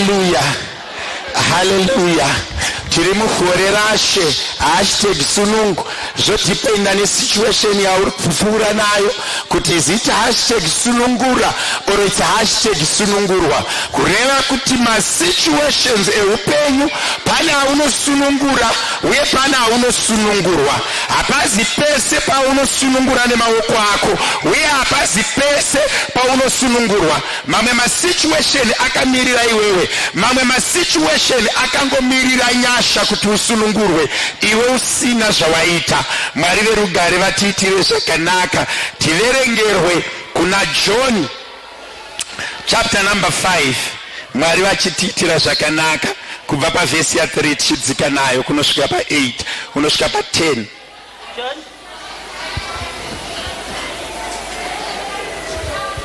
Haleluya, haleluya. Tiri mugore rashe, #sunungu. Zvodhipenda nesituation yauri kupfuura nayo, kuti is it #sunungura or it's #sunungurwa. Kureva kuti masituations eupenyu, pane aunosunungura uye pane aunosunungurwa. Hapazi pese paunosunungura nemaoko ako, uye hapazi pese paunosunungurwa. Mamwe masituation akamirira iwewe, mamwe masituation akangomirira nyasha kuti usunungurwe iwe usina zvawaita. Mwari verugare vatiitire zvakanaka. Tiverengerwe kuna John chapter number 5. Mwari vachitiitira zvakanaka, kubva pavhesi ya3 tichidzika nayo kunosvika pa8, kunosvika pa10.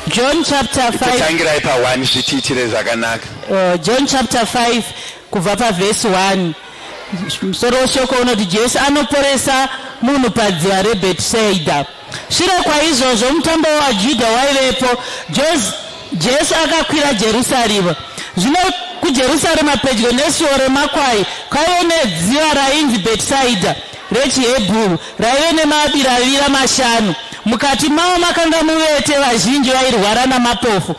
John chapter 5. Kutangirai pa1, zvitiitire zvakanaka. John chapter 5, kubva pavhesi 1. Musoro weshoko unoti, Jesu anoporesa munhu padziva reBhetisaidha. Shure kwaizvozvo, mutambo waJudha waivepo. Jesu akakwira Jerusarema. Zvino kuJerusarema, pedyo nesuo remakwai, kwaive nedziva rainzi Bhetisaidha rechihebhuru, raive nemabiravira mashanu. Mukati mavo makanga muvete vazhinji vairwara, namapofu,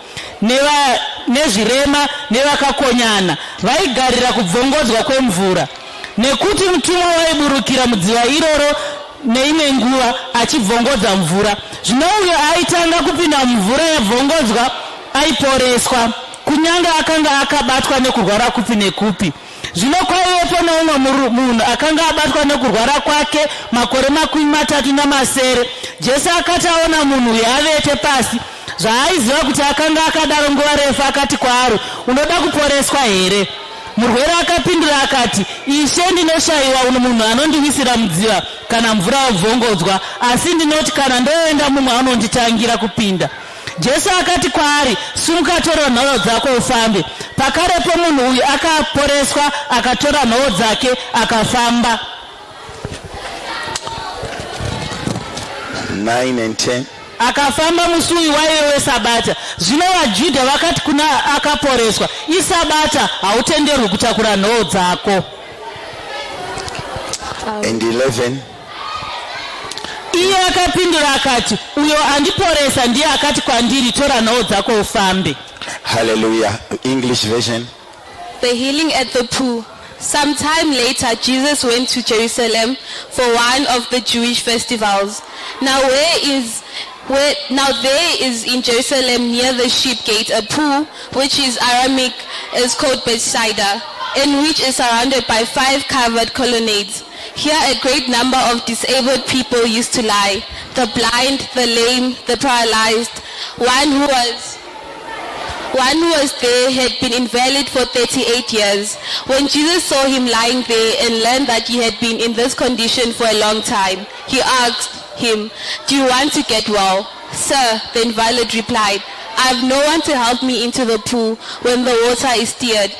nezvirema, nevakakonyana. Vaigarira kubvongodzwa kwemvura, nekuti mutumwa waiburukira mudziva iroro neimwe nguva achibvongodza mvura. Zvino uyo aitanga kupinda mumvura yabvongodzwa aiporeswa, kunyange akanga akabatwa nekurwara kupi nekupi. Zvino kwaivepo neumwe munhu akanga abatwa nekurwara kwake makore 37. Jesu akati aona munhu uyu avete pasi, zvaaiziva kuti akanga akadaro nguva refu, akati kwaari, "Unoda kuporeswa here?" Murwere akapindura akati, "Ishe, ndinoshayiwa uno munhu anondiwisira mudziva kana mvura yobvongodzwa, asi ndinoti kana ndoenda, mumwe anonditangira kupinda." Jesu akati kwaari, "Sumuka, tora nhoo dzako ufambe." Pakarepo munhu uyu akaporeswa, akatora nhoo dzake akafamba. 9 and 10. Akafamba. Musi uyu waive wesabata. Zvino vaJudha vakati kuna akaporeswa, "Isabata, hautenderwi kutakura nhoo dzako." And 11. Iye akapindura akati, "Uyo andiporesa ndiye akati kwandiri, 'Tora nhoo dzako ufambe.'" Hallelujah. English version. The healing at the pool. Some time later, Jesus went to Jerusalem for one of the Jewish festivals. Now there is in Jerusalem near the sheep gate a pool, which is Aramaic is called Bethsaida, and which is surrounded by five covered colonnades. Here a great number of disabled people used to lie, the blind, the lame, the paralyzed. One who was there had been invalid for 38 years. When Jesus saw him lying there and learned that he had been in this condition for a long time, he asked him, "Do you want to get well?" "Sir," the invalid replied, "I have no one to help me into the pool when the water is stirred.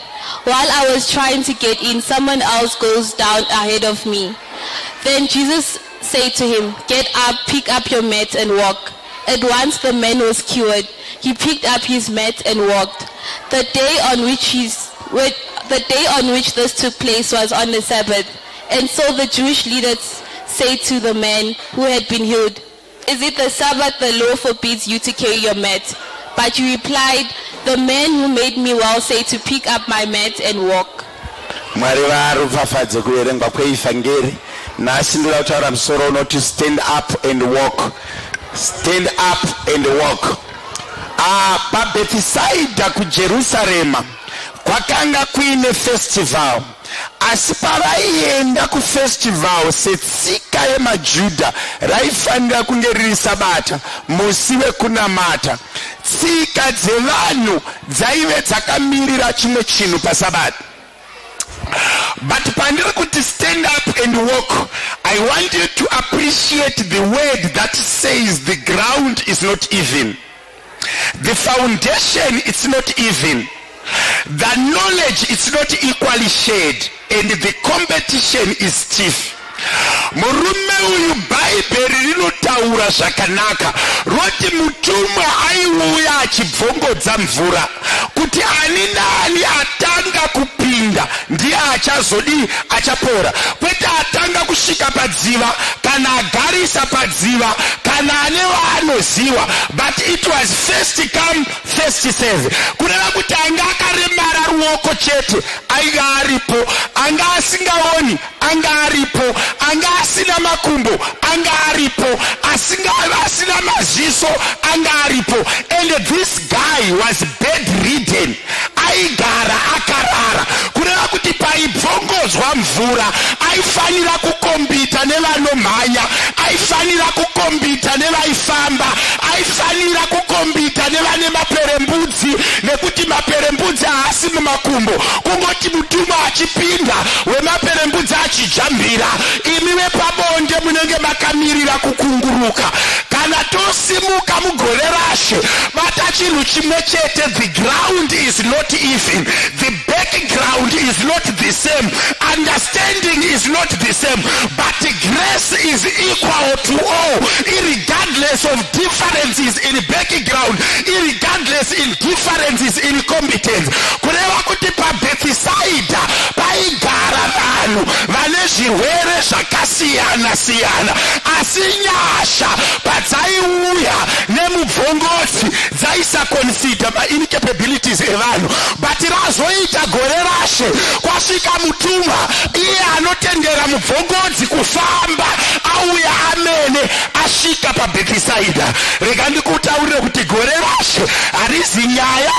While I was trying to get in, someone else goes down ahead of me." Then Jesus said to him, "Get up, pick up your mat and walk." At once the man was cured. He picked up his mat and walked. The day on which this took place was on the Sabbath. And so the Jewish leaders said to the man who had been healed, "Is it the Sabbath the law forbids you to carry your mat?" But he replied, "The man who made me well said to pick up my mat and walk." Mwari varopafadze kuverengwa kweivhangeri. Nhasi ndoda kutaura musoro unoti, "Stand up and walk." Stand up and walk. PaBhethisaidha kuJerusarema kwakanga kuine festival, asi pavaienda kufestival, setsika yemaJudha, raifanira kunge riri sabata, musi wekunamata. Tsika dzevanhu dzaive dzakamirira chimwe chinhu pasabata. But pandiri kuti "stand up and walk", I want you to appreciate the word that says the ground is not even, the foundation is not even, the knowledge is not equally shared, and the competition is stiff. Murume uyu, Bhaibheri rinotaura zvakanaka, roti mutumwa aiuya achibvongodza mvura kuti ani naani atanga kupinda ndiye achazodii? Achapora. Kwete atanga kusvika padziva, kana agarisa padziva, kana ane vaanoziva, but it was first come, first serve. Kureva kuti anga akaremara ruoko chete ainge aripo, anga asingaoni anga aripo, anga asina makumbo anga aripo, asina maziso anga aripo. And this guy was bedridden, aigara akarara. Kureva kuti paibvongodzwa mvura aifanira kucompeta nevanomhanya, aifanira kucompeta nevaifamba, aifanira kucompeta nevane maperembudzi, nekuti maperembudzi haasi mumakumbo. Kungoti mutumwa achipinda, wemaperembudzi achijambira. Imi vepabonde munenge makamirira kukunguruka. Kana tosimuka mugore rashe, bata chinhu chimwe chete: the ground is not even, the background is not the same, understanding is not the same, but grace is equal to all, irregardless of differences in background, irregardless in differences in competence. Kureva kuti paBhethisaida paigara vanhu vane zvirwere zvakasiyana siyana, asi nyasha padzaiuya nemubvongodzi dzaisaconsider maincapabilities evanhu. But razoita gore rashe, kwasvika mutumwa, iye anotendera mubvongodzi kufamba, auya amene asvika paBhethisaida. Rega ndikutaurire kuti gore rashe harizi nyaya,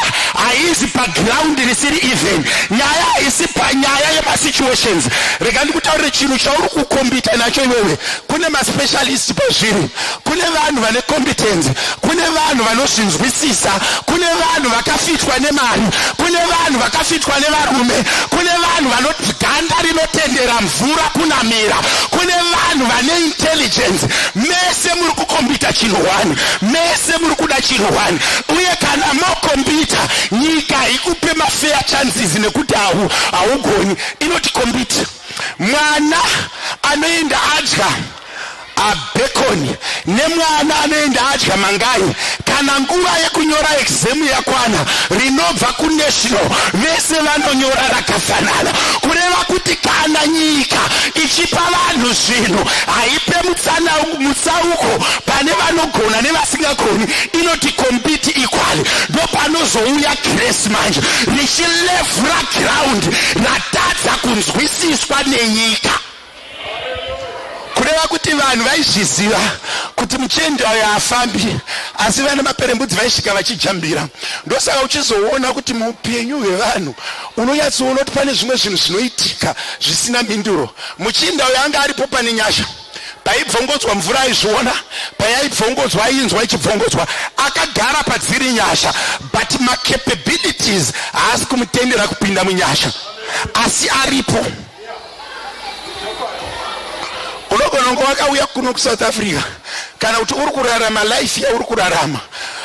haizi paground risiri even, nyaya haisi panyaya yemasituations. Rega ndikutaurire, chinhu chauri kucompeta nacho iwewe, kune maspecialist pazviri, kune vanhu vane competence, kune vanhu vanozvinzwisisa, kune vanhu vakafitwa nemari, kune vanhu vakafitwa nevarume, kune vanhu vanoganda rinotendera mvura kunamira, kune vanhu vane intelligence. Mese muri kucompeta chinhu 1, mese muri kuda chinhu 1. Uye kana mocompeta, nyika haikupe mafair chances nekuti haugoni, inoti compete. Mwana anoenda adya abacon nemwana anoenda adya mangai, kana nguva yekunyora exam yakwana rinobva kunational, vese vanonyora rakafanana. Kureva kuti kana nyika ichipa vanhu zvinhu, haipe mutsauko pane vanogona nevasingagoni, inoti compete equally. Ndopanozouya grace manje richilevhura ground ratadza kunzwisiswa nenyika. Kureva kuti vanhu vaizviziva kuti muchendo ayo haafambi, asi vana maperembudzi vaisvika vachijambira. Ndosaka uchizoona kuti muupenyu hwevanhu unonyatsoona kuti pane zvimwe zvinhu zvinoitika zvisina mhinduro. Muchinda uyo anga aripo pane nyasha. Paibvongodzwa mvura aizviona, payaibvongodzwa ainzwa ichibvongodzwa, akagara padziri nyasha, but macapabilities haasi kumutendera kupinda munyasha, asi aripo. Unogona kunge wakauya kuno kuSouth Africa, kana kuti uri kurarama life yauri kurarama,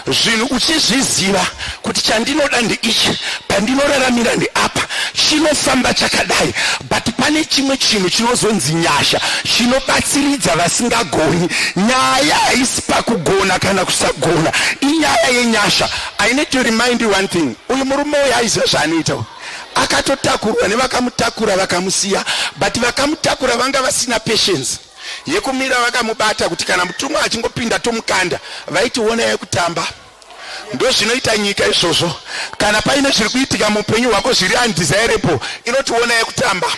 zvinhu uchizviziva kuti chandinoda ndeichi, pandinoraramira ndeapa, chinofamba chakadai, but pane chimwe chinhu chinozonzi nyasha chinobatsiridza vasingagoni. Nyaya haisi pakugona kana kusagona, inyaya yenyasha. I need to remind you one thing: uyu murume uyu aiziva zvaanoita. Akatotakurwa nevakamutakura, vakamusiya, but vakamutakura vanga vasina patience yekumira vakamubata kuti kana mutumwa achingopinda tomukanda. Vaitiona yekutamba. Ndozvinoita nyika izvozvo. Kana paine zviri kuitika muupenyu hwako zviri undesirable, inotiona yekutamba.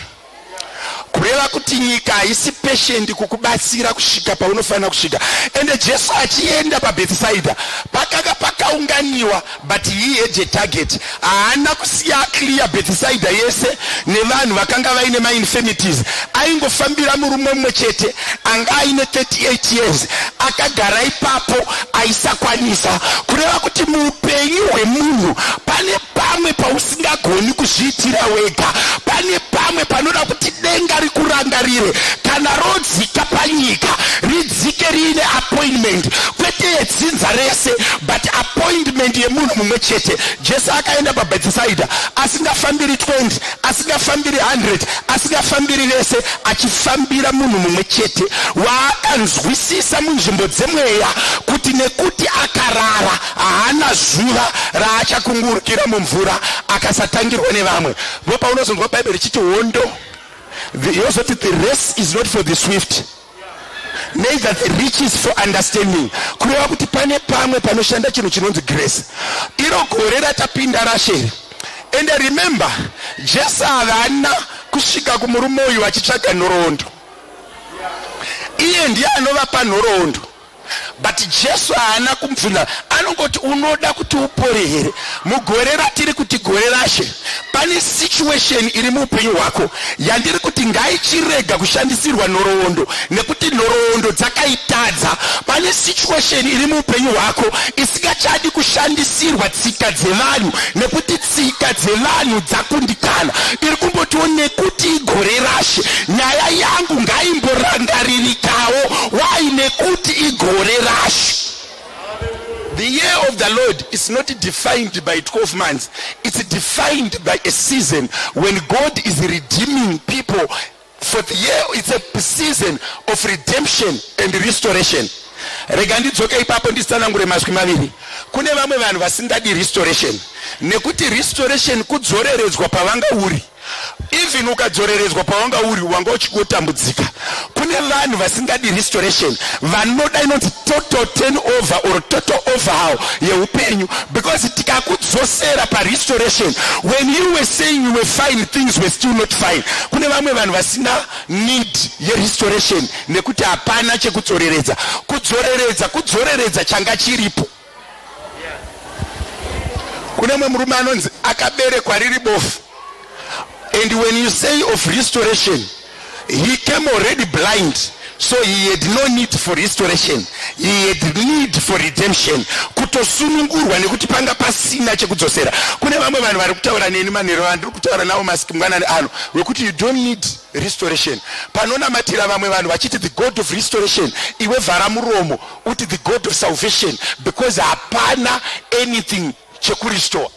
Kureva kuti nyika haisi patient kukubatsira kusvika paunofanira kusvika. Ende Jesu achienda paBhethisaida, pakanga pakaunganiwa, but he had a target. Haana kusiya clear Bhethisaida yese nevanhu vakanga vaine mainfirmities. Aingofambira murume mumwe chete anga aine 38 years akagara ipapo, aisakwanisa. Kureva kuti muupenyu hwemunhu pane pamwe pausingagoni kuzviitira wega, pane pamwe panoda kuti denga rikurangarire. Kana rodzika panyika, ridzike. riine appointment, kwete yedzinza rese, but appointment yemunhu mumwe chete. Jesu akaenda paBhethisaida asingafambiri 20, asingafambiri 100, asingafambiri vese, achifambira munhu mumwe chete waakanzwisisa munzvimbo dzemweya kuti nekuti akarara haana zuva raachakungurukira mumvura akasatangirwa nevamwe. Ndopaunozonzwa Bhaibheri richiti hondo yozoti, "The race is not for the swift, neither the riches for understanding." Kureva kuti pane pamwe panoshanda chinhu chinonzi grace. Iro gore ratapinda rashere. And remember, Jesu havana kusvika kumurume uyu vachitsvaga nhoroondo. Iye ndiye anovapa nhoroondo, but Jesu haana kumubvunza. Anongoti, "Unoda kuti upore here?" Mugore ratiri kuti gore rashe, pane situation iri muupenyu hwako yandiri kuti ngaichirega kushandisirwa nhoroondo, nekuti nhoroondo dzakaitadza. Pane situation iri muupenyu hwako isingachadi kushandisirwa tsika dzevanhu, nekuti tsika dzevanhu dzakundikana. Iri kumbotiwo, nekuti igore rashe, nyaya yangu ngaimborangaririkawo. Why? Nekuti igore rashe. The year of the Lord is not defined by 12 months. It's defined by a season when God is redeeming people for the year. It's a season of redemption and restoration. Rega ndidzoke ipapo, nditsanangure mazwi maviri. Kune vamwe vanhu vasingadi restoration, nekuti restoration kudzoreredzwa pavanga uri. Even ukadzoreredzwa pawanga uri, wanga uchingotambudzika. Kune vanhu vasingadi restoration, vanoda inonzi total turn over or total overhaul yeupenyu, because tikakudzosera parestoration, when you were saying you were fine, things were still not fine. Kune vamwe vanhu vasina need yerestoration, nekuti hapana chekudzoreredza. Kudzoreredza kudzoreredza changa chiripo. Kune mumwe murume anonzi akaberekwa riri bofu, and when you say of restoration, he came already blind, so he had no need for restoration. He had need for redemption, kutosunungurwa, nekuti panga pasina chekudzosera. Kune vamwe vanhu vari kutaura neni manheru andiri kutaura navo masikimwanani ano, wekuti you don't need restoration. Panonamatira vamwe vanhu vachiti, "The God of restoration," iwe vhara muromo, uti, "The God of salvation," because hapana anything chekurestore.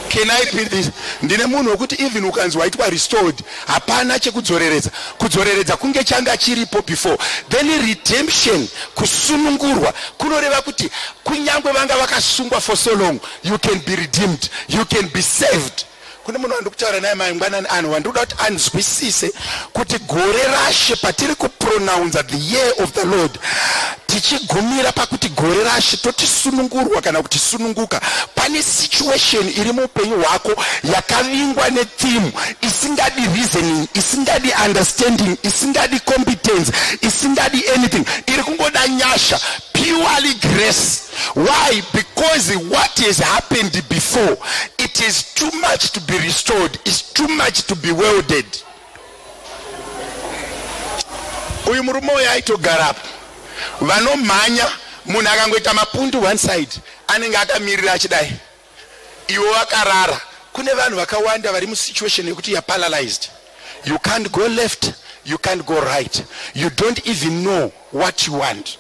Can I repeat this? Ndine munhu wekuti even ukanzi waitwa restored, hapana chekudzoreredza. Kudzoreredza kunge changa chiripo before. Then redemption, kusunungurwa, kunoreva kuti kunyange vanga vakasungwa for so long, you can be redeemed, you can be saved. Kune munhu wandiri kutaura naye mangwanani ano wandinoda kuti anzwisise kuti gore rashe, patiri kupronounza the year of the Lord, tichigumira pakuti gore rashe, totisunungurwa kana kuti sununguka. Pane situation iri muupenyu hwako yakavingwa netheme isingadi reasoning, isingadi understanding, isingadi competence, isingadi anything, iri kungoda nyasha, purely grace. Why? Because what has happened before, it is too much to be restored, is too much to be welded. Uyu murume uyu aitogarapo, vanomhanya. Munhu akangoita mapundu one side, anenge akamirira achidai, iwe wakarara. Kune vanhu vakawanda vari musituation yekuti you paralyzed. You can't go left, you can't go right, you don't even know what you want.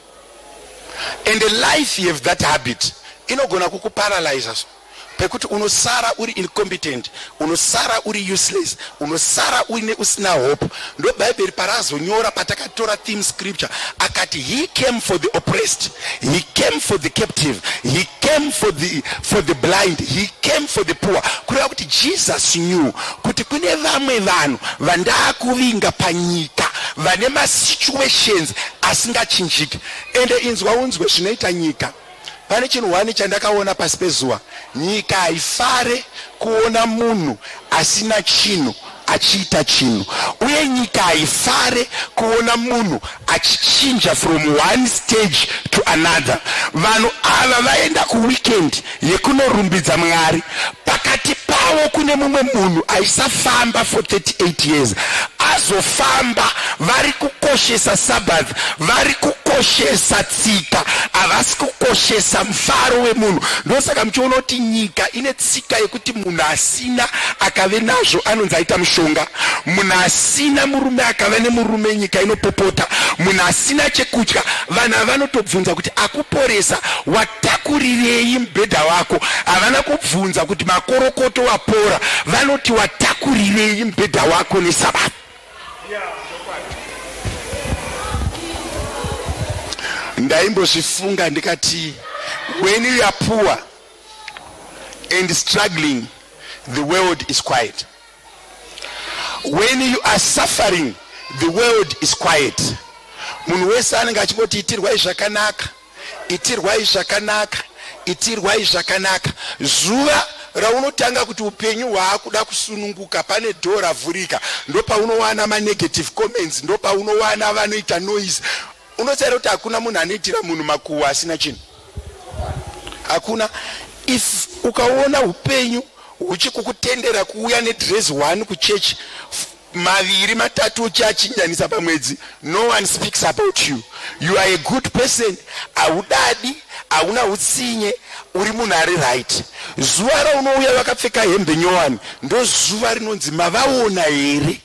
And life, you have that habit, inogona kukuparalyza pekuti unosara uri incompetent, unosara uri useless, unosara uine usina hope. Ndo Bhaibheri parazonyora, patakatora theme scripture, akati he came for the oppressed, he came for the captive, he came for the blind, he came for the poor. Kureva kuti Jesus knew kuti kune vamwe vanhu vandaakuvinga panyika vane masituations asingachinjiki. Ende inzwa unzwe zvinoita nyika. Pane chinhu one chandakaona pasi pezuva: nyika haifare kuona munhu asina chinhu achiita chinhu, uye nyika haifare kuona munhu achichinja from one stage to another. Vanhu ava vaenda kuweekend yekunorumbidza Mwari. Pakati pavo kune mumwe munhu aisafamba for 38 years. Vazofamba vari kukoshesa Sabbath, vari kukoshesa tsika, havasi kukoshesa mufaro wemunhu. Ndosaka muchiona kuti nyika ine tsika yekuti munhu asina akave nazvo anonzi aita mushonga. Munhu asina murume akave nemurume, nyika inopopota. Munhu asina chekudya, vanhu vanotobvunza kuti akuporesa watakurirei mubhedha wako. Havana kubvunza kuti makorokoto wapora, vanoti watakurirei mubhedha wako neSabata. Ndaimbozvifunga ndikati, when you are poor and struggling, the world is quiet. When you are suffering, the world is quiet. Munhu wese anenge achingoti itirwai zvakanaka, itirwai zvakanaka, itirwai zvakanaka. Zuva raunotanga kuti upenyu hwaakuda kusununguka, pane dhoo ravhurika, ndopaunowana manegative comments, ndopaunowana vanoita noise. Unotaura kuti hakuna munhu anoitira munhu makuhwa asina chinhu, hakuna. If ukaona upenyu huchikukutendera kuuya nedress 1 kuchechi, maviri matatu uchiachinjanisa pamwedzi, no one speaks about you. You are a good person, haudadi, hauna utsinye, uri munhu ari right. Zuva raunouya vakapfeka hembe nyowani, ndo zuva rinonzi mavaona here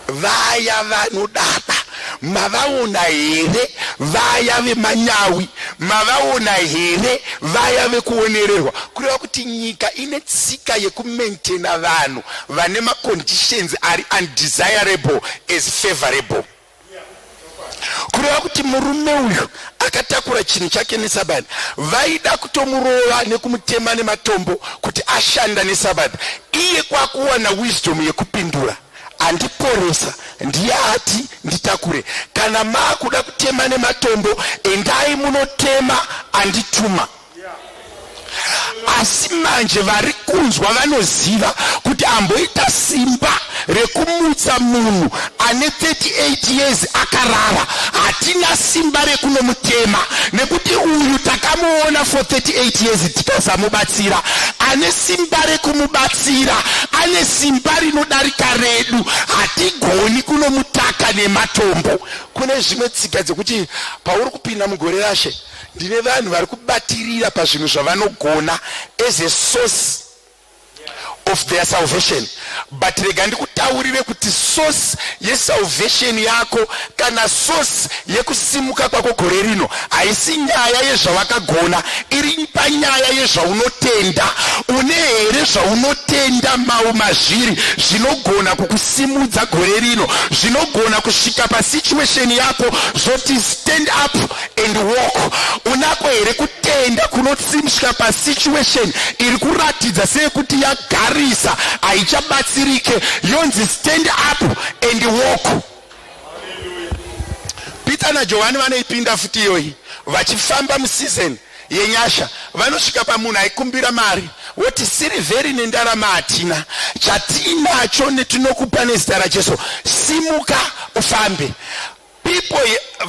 vaya vanodada, mavaona here vaya vemanyawi, mavaona here vaya vekuonererwa. Kureva kuti nyika ine tsika yekumaintaina vanhu vane maconditions ari undesirable as favorable. Kureva kuti murume uyu akatakura chinhu chake neSabata, vaida kutomurova nekumutema nematombo kuti ashanda neSabata. Iye kwakuwana wisdom yekupindura, andiporesa ndiye ati nditakure. Kana maakuda kutema nematombo, endai munotema andituma. Asi manje vari kunzwa vanoziva kuti amboita simba rekumutsa munhu ane 38 years akarara, hatina simba rekunomutema nekuti uyu takamuona for 38 years tikasamubatsira. Ane simba rekumubatsira, ane simba rinodarika redu, hatigoni kunomutaka nematombo. Kune zvimwe tsika dzekuti pauri kupinda mugore rashe, ndine vanhu vari kubatirira pazvinhu zvavanogona as a source of their salvation. But rega ndikutaurire kuti source yesalvation yako kana source yekusimuka kwako gore rino haisi nyaya yezvawakagona, iri panyaya yezvaunotenda. Une here zvaunotenda mau mazviri zvinogona kukusimudza gore rino, zvinogona kusvika pasituation yako zvoti stand up and walk? Unako here kutenda kunosimsvika pasituation iri kuratidza seyekuti yagarisa, haichabatsirike, yonzi stand up and walk? Peter naJohani vanoipinda futi iyoyi vachifamba museason yenyasha. Vanosvika pamunhu aikumbira mari, woti sirivheri nendarama hatina, chatinacho netinokupa nezita raJesu, simuka ufambe. People,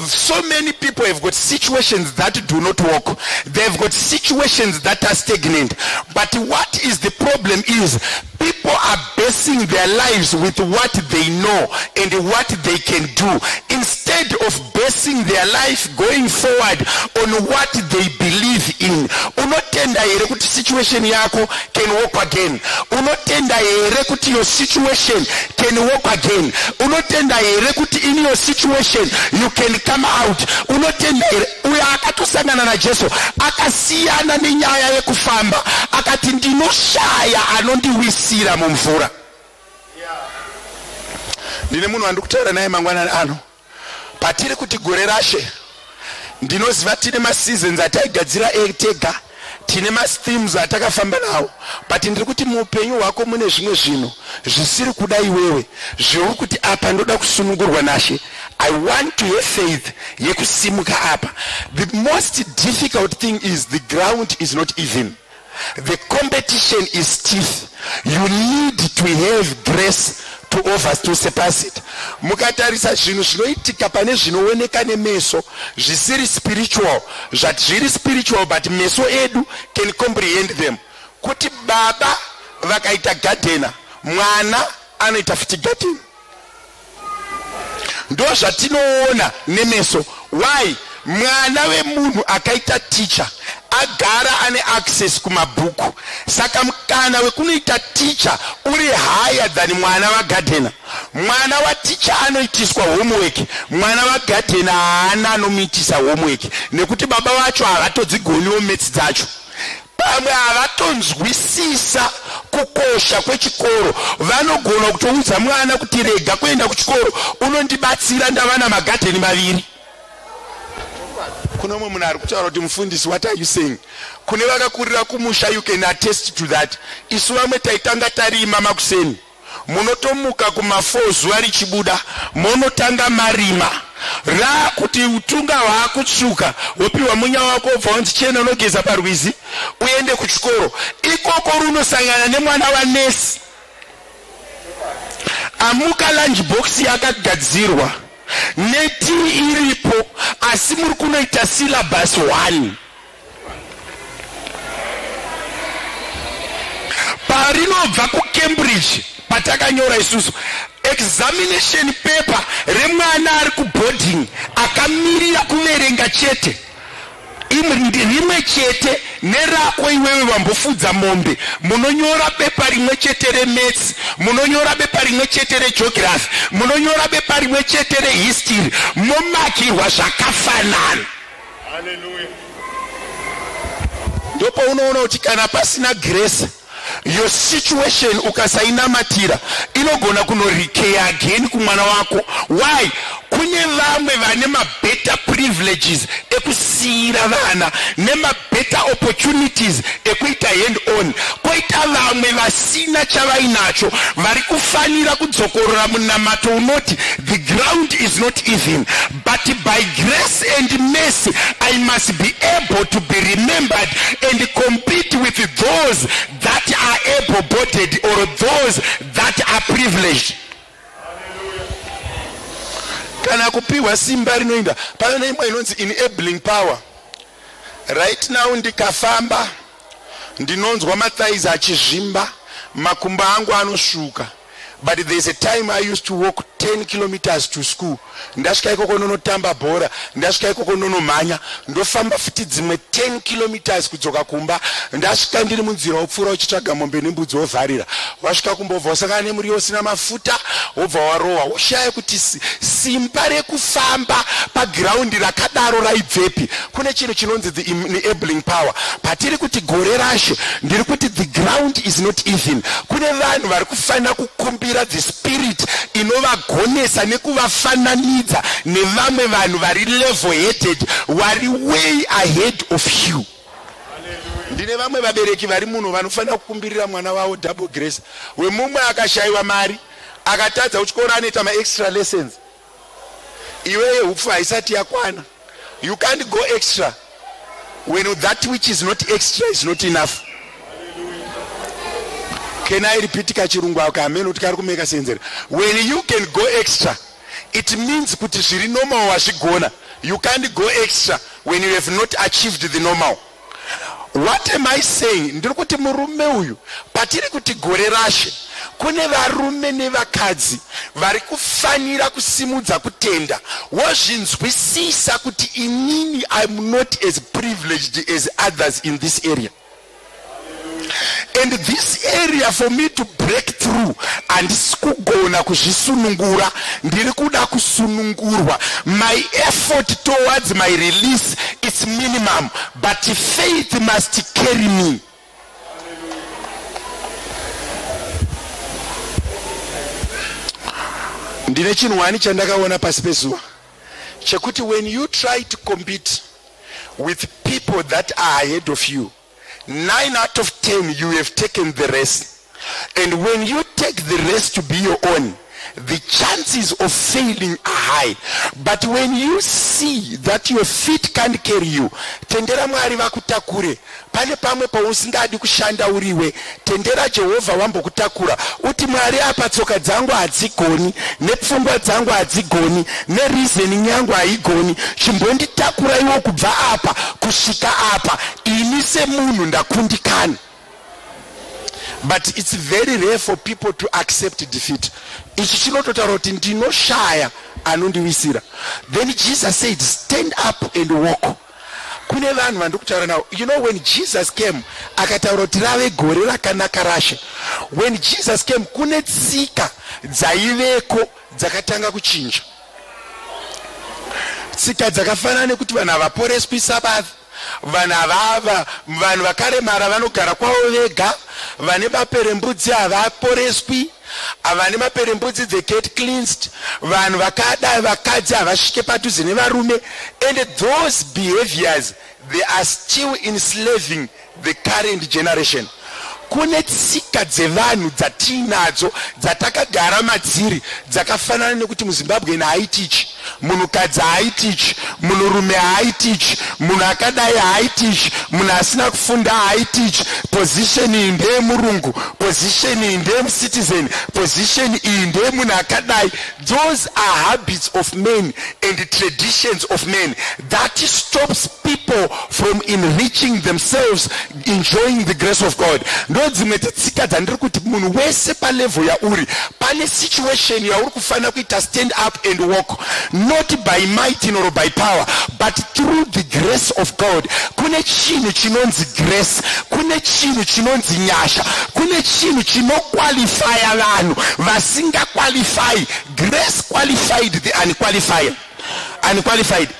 so many people have got situations that do not work. They've got situations that are stagnant. But what is the problem is people are basing their lives with what they know and what they can do, instead of basing their life going forward on what they believe in. Unotenda here kuti situation yako can work again? Unotenda here kuti your situation can work again? Unotenda here kuti in your situation you can come out? Unotenda here? Uyo akatosangana naJesu akasiyana nenyaya yekufamba, akati ndinoshaya anondiwisira mumvura. Ndine munhu wandiri kutaura naye mangwanani ano. Patiri kuti gore rashe, ndinoziva tine maseasons ataigadzira tega, tine mathemes atakafamba nawo, but ndiri kuti muupenyu hwako mune zvimwe zvinhu zvisiri kuda iwewe, zveuri kuti apa ndoda kusunungurwa nashe. I want to have faith yekusimuka apa. The most difficult thing is the ground is not even, the competition is stiff. You need to have grace to over to surpass it. Mukatarisa zvinhu zvinoitika pane zvinooneka nemeso zvisiri spiritual, zvati zviri spiritual but meso edu can comprehend them, kuti baba vakaita gardener, mwana anoita futi garden. Ndo zvatinoona nemeso. Why? Mwana wemunhu akaita ticha agara ane access kumabhuku, saka mukana wekunoita ticha uri higher than mwana wagadhena. Mwana waticha anoitiswa homework, mwana wagadhena haana anomuitisa homework, nekuti baba vacho havatodzigoniwo maths dzacho. Pamwe havatonzwisisa kukosha kwechikoro. Vanogona kutoudza mwana kuti rega kuenda kuchikoro, unondibatsira, ndava namagadheni maviri. Kune umwe munhu ari kutaura kuti, "Mufundisi, what are you saying?" Kune vakakurira kumusha, you can attest to that. Isu vamwe taitanga tarima makuseni. Munotomuka kuma4, zuva richibuda, monotanga marima. Rakuti utunga hwaakutsvuka, wopiwa munya wako, wobva wanzi chena unogeza parwizi uende kuchikoro. Ikoko runosangana nemwana wanesi amuka, lunch box yakagadzirwa netii iripo, asi muri kunoita syllabus 1. Parinobva kuCambridge, patakanyora isusu examination paper remwana ari kuboarding akamirira kuverenga chete, rimwe chete nerako iwewe wambofudza mombe. Munonyora bepa rimwe chete remaths, munonyora bepa rimwe chete regeography, munonyora bepa rimwe chete rehistory, momakirwa zvakafanana. Ndopaunoona kuti kana pasina grace, your situation ukasainamatira inogona kunorecur again kumwana wako. Why? Kune vamwe vane mabetter privileges ekusiyira vana nemabetter opportunities ekuita hand on, kwoita vamwe vasina chavainacho vari kufanira kudzokorora munamato unoti, "The ground is not even, but by grace and mercy I must be able to be remembered and compete with those that are able bodied or those that are privileged." Kana kupiwa simba rinoenda pane imwe inonzi enabling power. Right now ndikafamba ndinonzwa mathighs achizvimba, makumbo angu anosvuka, but there's a time I used to walk 10 kilometers to school. Ndasvika ikoko nonotamba bhora, ndasvika ikoko nonomhanya, ndofamba futi dzimwe 10 kilometers kudzoka kumba. Ndasvika ndiri munzira, wopfuura uchitsvaga mombe nembudzi, wovharira. Wasvika kumbobva wasangana nemuriwo usina mafuta, wobva warohwa, woshaya kuti simba rekufamba pagiraundi rakadaro raibvepi. Kune chinhu chinonzi the enabling power. Patiri kuti gore rashe, ndiri kuti the ground is not even. Kune vanhu vari kufanira kukumbira the spirit inovagonesa nekuvafananidza nevamwe vanhu vari level headed, vari way ahead of you. Ndine vamwe vabereki vari muno vanofanira kukumbirira mwana wavo double grace. Wemumwe akashayiwa mari, akatadza kuchikoro, anoita maextra lessons. Iweye hupfu haisati yakwana. You can't go extra when that which is not extra is not enough. Can I repeat kachirungu ako hamene kuti kari kumeka sense here? When you can go extra, it means kuti zviri normal wazvigona. You can't go extra when you have not achieved the normal. What am I saying? Ndiri kuti murume uyu, patiri kuti gore rashe, kune varume nevakadzi vari kufanira kusimudza kutenda, wozvinzwisisa kuti inini I'm not as privileged as others in this area, and this area, for me to break through, handisi kugona kuzvisunungura, ndiri kuda kusunungurwa. My effort towards my release is minimum, but faith must carry me. Ndine chinhu wani chandakaona pasi pezuva chekuti when you try to compete with people that are ahead of you, 9 out of 10 you have taken the rest, and when you take the rest to be your own, the chances of failing are high. But when you see that your feet can't carry you, tendera Mwari vakutakure. Pane pamwe pausingadi kushanda uriwe, tendera Jehovha wambokutakura. Uti, "Mwari, apa tsoka dzangu hadzigoni, nepfungwa dzangu hadzigoni, nereasoning yangu haigoni. Chimbonditakura iwo kubva apa kusvika apa. Ini semunhu ndakundikana." But it's very rare for people to accept defeat. Ichi chinototaura kuti ndinoshaya anondiwisira. Then Jesus said, stand up and walk. Kune vanhu vandiri kutaura navo. You know, when Jesus came, akataura kuti rave gore rakanaka rashe. When Jesus came, kune tsika dzaiveko dzakatanga kuchinja. Tsika dzakafanana nekuti vanhu havaporeswi Sabbath, vanhu havava, vanhu vakaremara vanogara kwavo vega, vane maperembudzi havaporeswi, vane maperembudzi, they get cleansed, vanhu vakadai, vakadzi havasvike padhuze nevarume. And those behaviors, they are still enslaving the current generation. Kune tsika dzevanhu dzatiinadzo dzatakagara madziri, dzakafanana nekuti muZimbabwe haaitichi, munhukadzi haaitichi, munhurume haaitichi, munhu akadai haaitichi, munhu asina kufunda haaitichi, position iyi ndeyemurungu, position iyi ndeyemucitizen, position iyi ndeyemunhu akadai. Those are habits of men and traditions of men that stops people from enriching themselves, enjoying the grace of God. Ndo dzimwe tsika dzandiri kuti munhu wese palevel yauri, pane situation yauri kufanira kuita stand up and walk, not by might nor by power, but through the grace of God. Kune chinhu chinonzi grace, kune chinhu chinonzi nyasha, kune chinhu chinoqualifya vanhu vasingaqualify. Grace qualified the unqualified.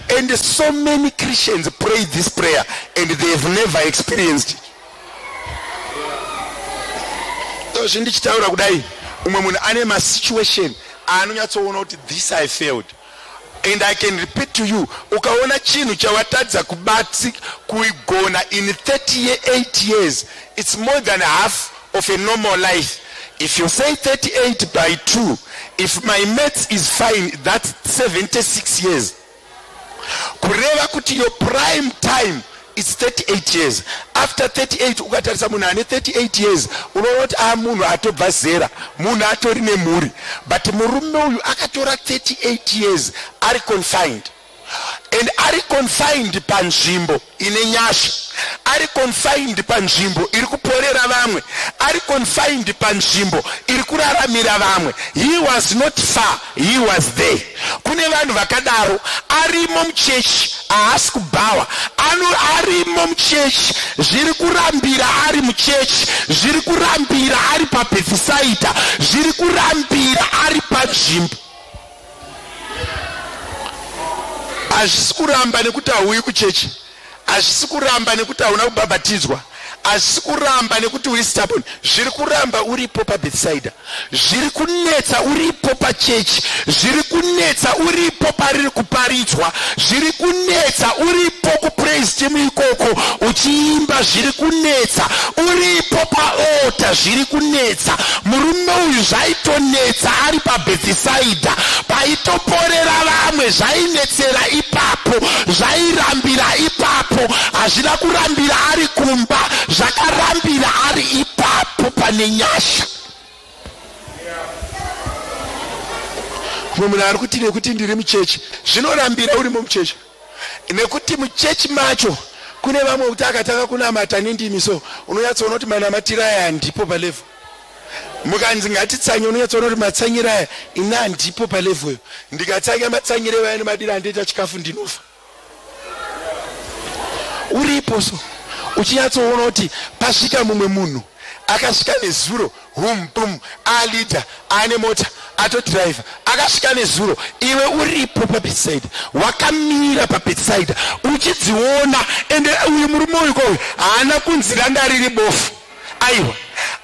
And so many Christians pray this prayer and they have never experienced it. So zvindichitaura kudai, umwe munhu ane masituation aanonyatsoona kuti this I failed. And I can repeat to you, ukaona chinhu chawatadza kubatsi kuigona in 38 years, it's more than half of a normal life. If you say 38 by 2, if my maths is fine, that's 76 years. Kureva kuti your prime time is 38 years. After 38, ukatarisa munhu ane 38 years, unoona kuti a munhu atobva zera, munhu atori nemhuri. But murume uyu akatora 38 years ari confined, and ari confined panzvimbo ine nyasha, ari confined panzvimbo iri kuporera vamwe, ari confined panzvimbo iri kuraramira vamwe. He was not far, he was there. Kune vanhu vakadaro, arimo muchechi, haasi kubhawa, arimo muchechi, zviri kurambira ari muchechi, zviri kurambira ari paBhethisaida, zviri kurambira ari panzvimbo. Hazvisi kuramba nekuti hauyi kuchechi, hazvisi kuramba nekuti hauna kubhabhatidzwa, hazvisi kuramba nekuti uri stubborn. Zviri kuramba uripo paBhethisaida, zviri kunetsa uripo pachechi, zviri kunetsa uripo pariri kuparidzwa, zviri kunetsa uripo kupraise team ikoko uchiimba, zviri kunetsa uripo paaltar, zviri kunetsa. Murume uyu zvaitonetsa ari paBhethisaida paitoporera vamwe, zvainetsera ipapo, zvairambira ipapo. Hazvina kurambira ari kumba, zvakarambira ari ipapo pane nyasha. Mumwe munhu ari kuti nekuti ndiri muchechi, zvinorambira urimo muchechi, nekuti muchechi macho kune vamwe kuti akatanga kunamata nendimi, so unonyatsoona kuti manamatiro aya handipo palevel. Mukanzi ngatitsanye, unonyatsoona kuti matsanyiro aya ini handipo palevel yo. Ndikatsanya matsanyiro evaya nemadiro andoita chikafu, ndinofa. Uripo so uchinyatsoona kuti pasvika mumwe munhu akasvika nezuro, hum bum, aleader, ane mota, atodhiraivha, akasvika nezuro. Iwe uripo paBethsaida, wakamira paBethsaida uchidziona. Ende uyu murume uyu kouyu haana kunzi ranga riri bofu, aiwa,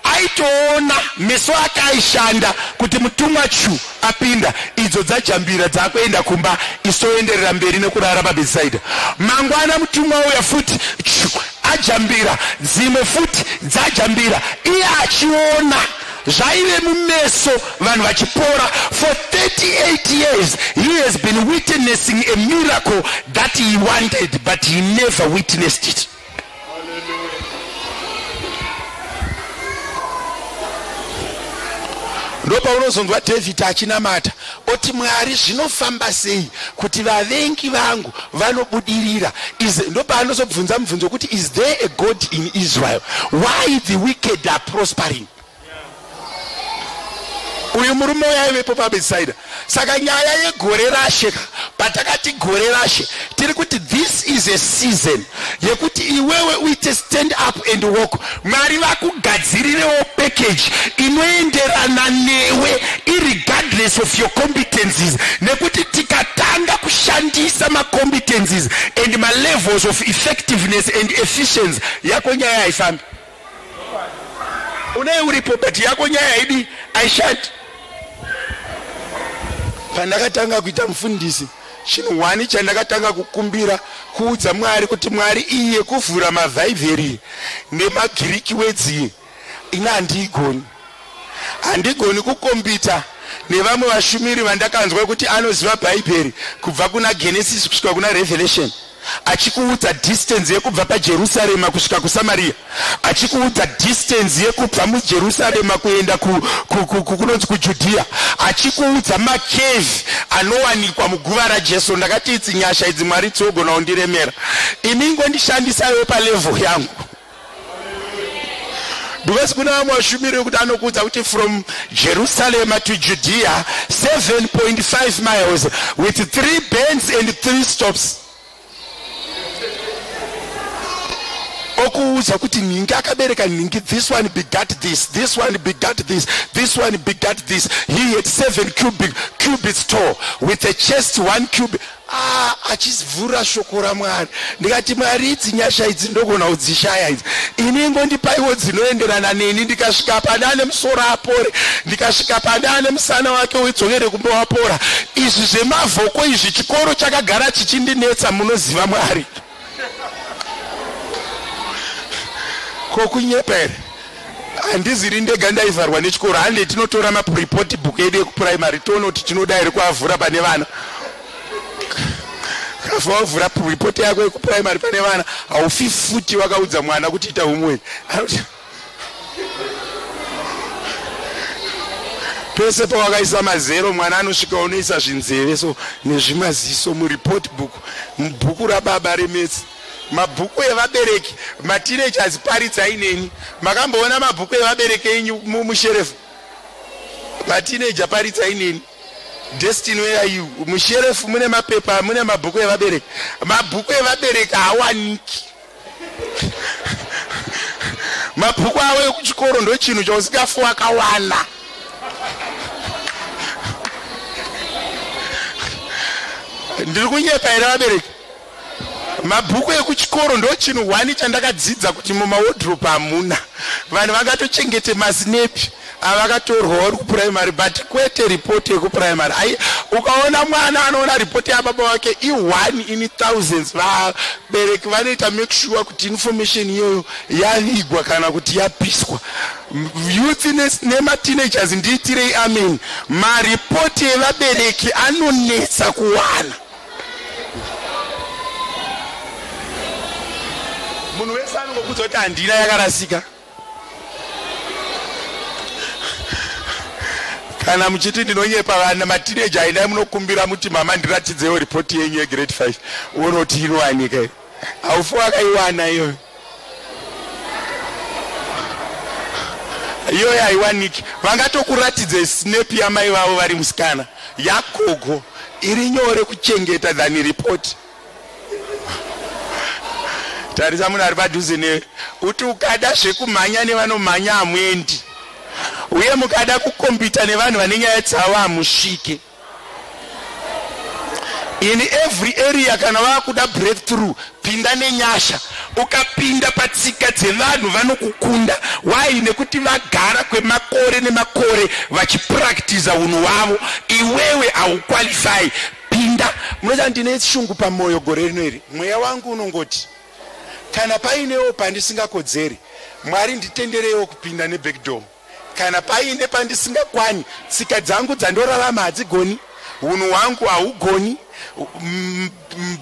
aitoona, meso ake aishanda kuti mutumwa chu apinda, idzo dzajambira dzakuenda kumba, isoenderera mberi nekurara paBethsaida. Mangwana mutumwa uya futi chu ajambira, dzimwe futi dzajambira, iye achiona zvaive mumeso vanhu vachipora. For 38 years he has been witnessing a miracle that he wanted, but he never witnessed it. Ndopaunozonzwa Dhavhidhi achinamata oti, "Mwari, zvinofamba sei kuti vavengi vangu vanobudirira?" Ndopaanozobvunza mubvunzo wekuti, "Is there a God in Israel? Why the wicked are prospering?" Uyu murume uyu aivepo paBethsaida. Saka nyaya yegore rashe, patakati gore rashe, tiri kuti this is a season yekuti iwewe uite stand up and walk. Mwari vakugadzirirewo package inoenderana newe, irregardless of your competencies, nekuti tikatanga kushandisa macompetencies and malevels of effectiveness and efficiency yako, nyaya haifambi. Unei uripo, but yako nyaya haidi, haishandi. Pandakatanga kuita mufundisi, chinhu hwani chandakatanga kukumbira, kuudza Mwari kuti, "Mwari, iye kuvhura mavhaivheri nemaGreek words ina handiigoni. Handigoni kukombita nevamwe vashumiri vandakanzwa kuti anoziva Bhaibheri kubva kuna Genesis kusvika kuna Revelation, achikuudza distance yekubva paJerusarema kusvika kuSamaria, achikuudza distance yekubva muJerusarema kuenda kunonzi kuJudhiya, achikuudza macave anowanikwa muguva raJesu." Ndakati, "Idzi nyasha idzi, Mwari, dziogona kundiremera. Imi ingondishandisaiwo palevel yangu," because kuna vamwe vashumiri vekuti anokuudza kuti from Jerusalem to Judea 7.5 miles with 3 bends and 3 stops, okuudza kuti nhingi akabereka nhingi, this one begat this, this one begat this, this one begat this. He had 7 cubits tall with a chest 1 cubit. Ah, achivhura shoko raMwari. Ndikati, "Mwari, idzi nyasha idzi ndogona kudzishaya idzi. Ini ingondipaiwo dzinoenderana neni. Ndikasvika pane ane musoro apore, ndikasvika pane ane musana wake udzokere kumba wapora. Izvi zvemavhoko izvi, chikoro chakagara chichindinetsa, munoziva Mwari." Kokunyepa here? Handiziri ndega ndaivharwa nechikoro. Hande tinotora mareport book edu ekupuraimary, toona kuti tinoda here kuavhura pane vana. Kafa wavhura ripoti yako yekupuraimary pane vana, haufi futi wakaudza mwana kuti ita homework. Anoti pese pawakaisa mazero, mwana anosvika unoisa zvinzeve so nezvimaziso mureport book, mubhuku rababa remaths. Mabhuku evabereki, mateenagers, paridzai neni. Makamboona mabhuku evabereki enyu musherefu? Mateenager, paridzai neni. Destiny, where are you? Musherefu mune mapepa, mune mabhuku evabereki. Mabhuku evabereki haawaniki. Mabhuku avo ekuchikoro ndo chinhu chausingafi wakawana. Ndiri kunyepa here, vabereki? Mabhuku ekuchikoro ndo chinhu hwani chandakadzidza kuti mumawardrobe hamuna. Vanhu vangatochengete masinepi avakatorwa vari kupuraimary, but kwete ripoti yekupuraimary. Ai, ukaona mwana anoona ripoti yababa wake, i1 in thousands. Vabereki vanoita make sure kuti information iyoyo yavigwa kana kuti yapiswa. Youth nemateenagers, ndiitirei amen. Maripoti evabereki anonetsa kuwana. Munhu wese anongokudza kuti handina, yakarasika. Kana muchiti ndinonyepa, vana mateenager, aindai munokumbira muti, "Mama, ndiratidzewo ripoti yenyu yegrade 5." Unoti inowanika? Haufi wakaiwana iyoyo. Iyoyo haiwaniki. Vangatokuratidze snap yamai vavo vari musikana, yagogo, iri nyore kuchengeta than ripoti. Tarisa munhu ari padhuze newe, uti ukada zvekumhanya nevanomhanya, hamuendi, uye mukada kukombita nevanhu vane nyaya dzavo, hamusvike. In every area, kana vakuda breakthrough, pinda nenyasha. Ukapinda patsika dzevanhu, vanokukunda. Why? Nekuti vagara kwemakore nemakore vachipractiza unhu hwavo. Iwewe hauqualify. Pinda munoita. Ndine shungu pamwoyo gore rino iri. Mweya wangu unongoti kana painewo pandisingakodzeri, Mwari, nditendereiwo kupinda nebackdoor. Kana paine pandisingakwani, tsika dzangu dzandorarama hadzigoni, unhu hwangu haugoni,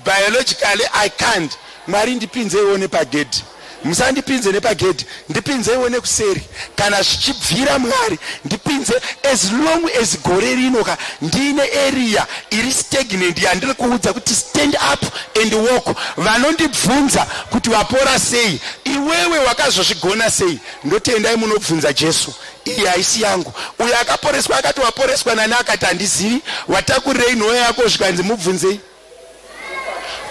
biologically I can't, Mwari, ndipinzeiwo nepagedhi. Musandipinze nepagedhi, ndipinzeiwo nekuseri kana zvichibvira. Mwari, ndipinze. As long as gore rino ka ndiine area iri stagnant yandiri kuudza kuti stand up and walk, vanondibvunza kuti wapora sei, iwewe wakazozvigona sei, ndotendai munobvunza Jesu. Iyi haisi yangu. Uyo akaporeswa akati waporeswa nani? Akati handizivi. Watakurirei nhoo yako? Zvikanzi mubvunzei.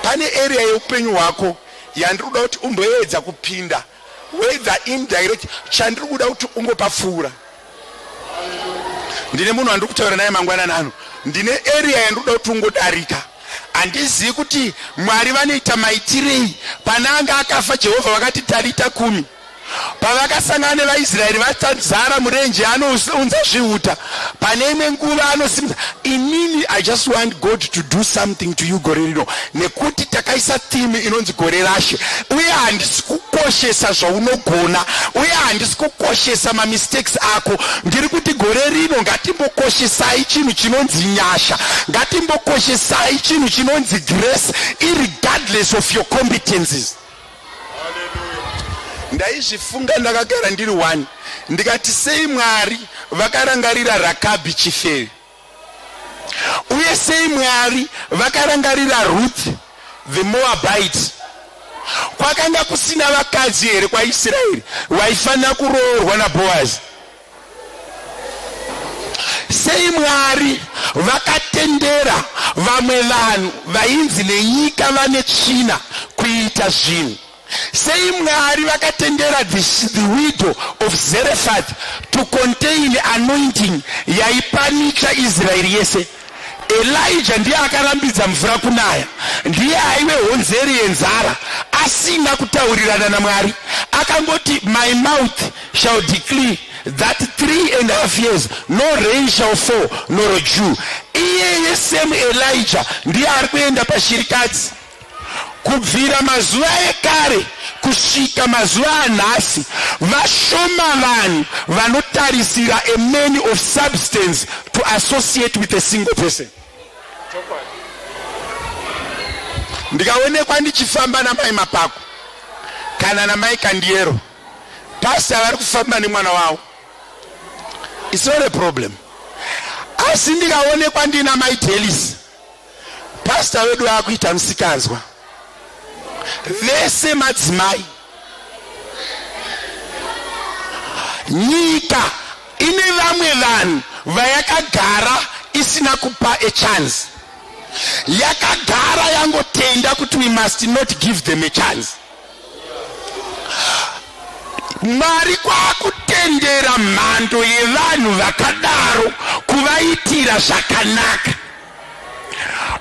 Pane area yeupenyu hwako yandiri kuda kuti umboedza kupinda, whether indirect. Chandiri kuda kuti ungopapfuura. Ndine munhu wandiri kutaura naye mangwanani ano. Ndine area yandiri kuda kuti ungodarika. Handizivi kuti Mwari vanoita maitirei. Pana anga akafa, Jehovha vakati tarita kumi. Pavakasangana nevaIsraeri vatazara murenje, anounza zvihuta. Pane imwe nguva anosimudza. Inini I just want God to do something to you gore rino, nekuti takaisa theme inonzi Gore Rashe. Uye handisi kukoshesa zvaunogona, uye handisi kukoshesa mamistakes ako. Ndiri kuti gore rino ngatimbokoshesai chinhu chinonzi nyasha, ngatimbokoshesai chinhu chinonzi grace, irregardless of your competencies. Ndaizvifunga ndakagara ndiri one, ndikati sei Mwari vakarangarira Rakabhi chifeve, uye sei Mwari vakarangarira Ruth the Moabite? Kwakanga kusina vakadzi here kwaIsraeri vaifanira kuroorwa naBhoazi? Sei Mwari vakatendera vamwe vanhu vainzi nenyika vane tsvina kuita zvinhu? Sei Mwari vakatendera the widow of Zarephath to contain anointing yaipanika Israeri yese? Elijah ndiye akarambidza mvura kunaya, ndiye aive honzeri yenzara, asina kutaurirana naMwari. Akangoti, "My mouth shall decree that 3.5 years no rain shall fall nor dew." Iyeye same Elijah ndiye ari kuenda pashirikadzi. Kubvira mazuva ekare kusvika mazuva anhasi, vashoma vanhu vanotarisira a man of substance to associate with a single person. Ndikaonekwa ndichifamba namai Mapako kana namai Kandiero, pasta vari kufamba nemwana wavo, it's not a problem. Asi ndikaonekwa ndina mai Delis, pasta vedu vakuita musikanzwa. Vese madzimai. Nyika ine vamwe vanhu vayakagara isina kupa a chance, yakagara yangotenda kuti we must not give them a chance. Mwari kwakutendera mhando yevanhu vakadaro kuvaitira zvakanaka.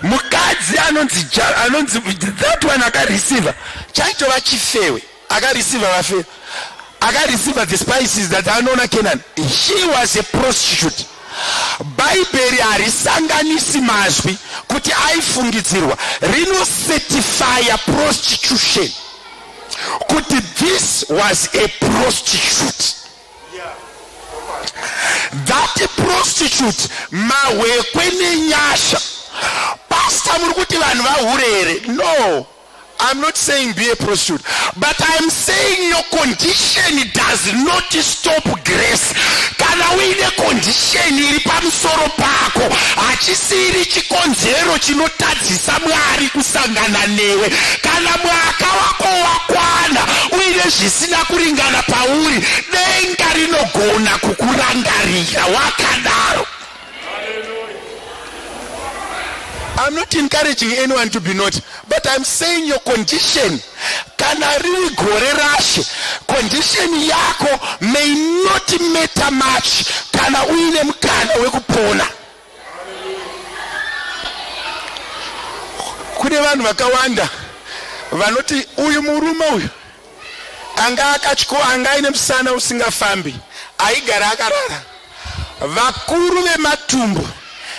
Mukadzi anonzi that one akareceiva, chaitova chifewe, akareceiva vafe, akareceiva the spices that anoona Canaan. She was a prostitute. Bhaibheri harisanganisi mazwi kuti aifungidzirwa, rinocertifya prostitution kuti this was a prostitute. That prostitute, mahwekwe nenyasha. Pasta, muri kuti vanhu vahure here? No, I'm not saying be a prostitute, but I'm saying your condition does not stop grace. Kana uine condition iri pamusoro pako, hachisiri chikonzero chinotadzisa Mwari kusangana newe. Kana mwaka wako wakwana, uine zvisina kuringana pauri, denga rinogona kukurangarira wakadaro. I'm not encouraging anyone to be not, but I'm saying your condition, kana riri gore rashe, condition yako may not matter much kana uine mukana wekupona. Kune vanhu vakawanda vanoti uyu murume uyu anga akatyo, anga aine musana usingafambi, aigara akarara. Vakuru vematumbu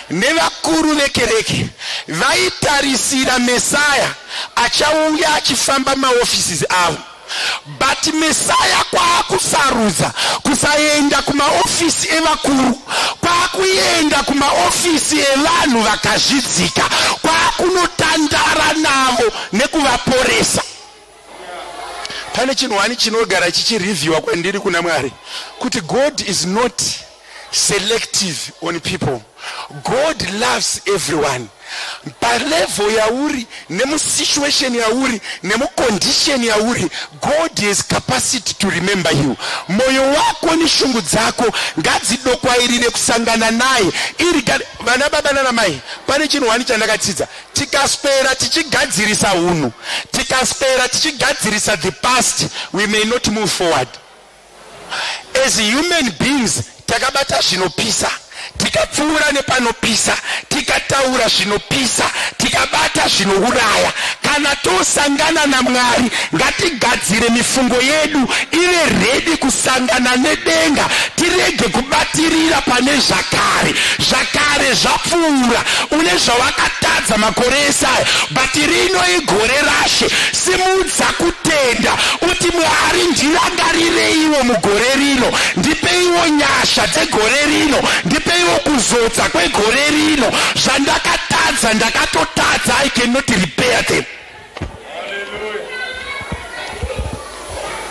nevakuru vekereke vaitarisira Mesaya achauya achifamba maoffices avo, but Mesaya kwaakusarudza kusaenda kumaofisi evakuru, kwaakuenda kumaofisi evanhu vakazvidzika, kwaakunotandara navo nekuvaporesa. Pane chinhu wani chinogara chichireviewa kwandiri kuna Mwari, kuti God is not selective on people. God loves everyone. Palevel yauri, nemusituation yauri, nemucondition yauri, God has capacity to remember you. Moyo wako neshungu dzako ngadzidokwairire kusangana naye. Vana baba nana mai, pane chinhu wani chandakatsidza. Tikaswera tichigadzirisa hunhu, tikaswera tichigadzirisa the past, we may not move forward. As human beings, takabata zvinopisa, tikapfuura nepanopisa, tikataura zvinopisa, tikabata zvinouraya. Kana tosangana naMwari, ngatigadzire mifungo yedu ive ready kusangana nedenga, tirege kubatirira pane zvakare. Zvakare zvapfuura, une zvawakatadza makore esaya, but rino igore rashe. Simudza kutenda uti, Mwari, ndirangarireiwo mugore rino, ndipeiwo nyasha dzegore rino, ndipeiwo kuzodza kwegore rino. Zvandakatadza ndakatotadza, I cannot repair them.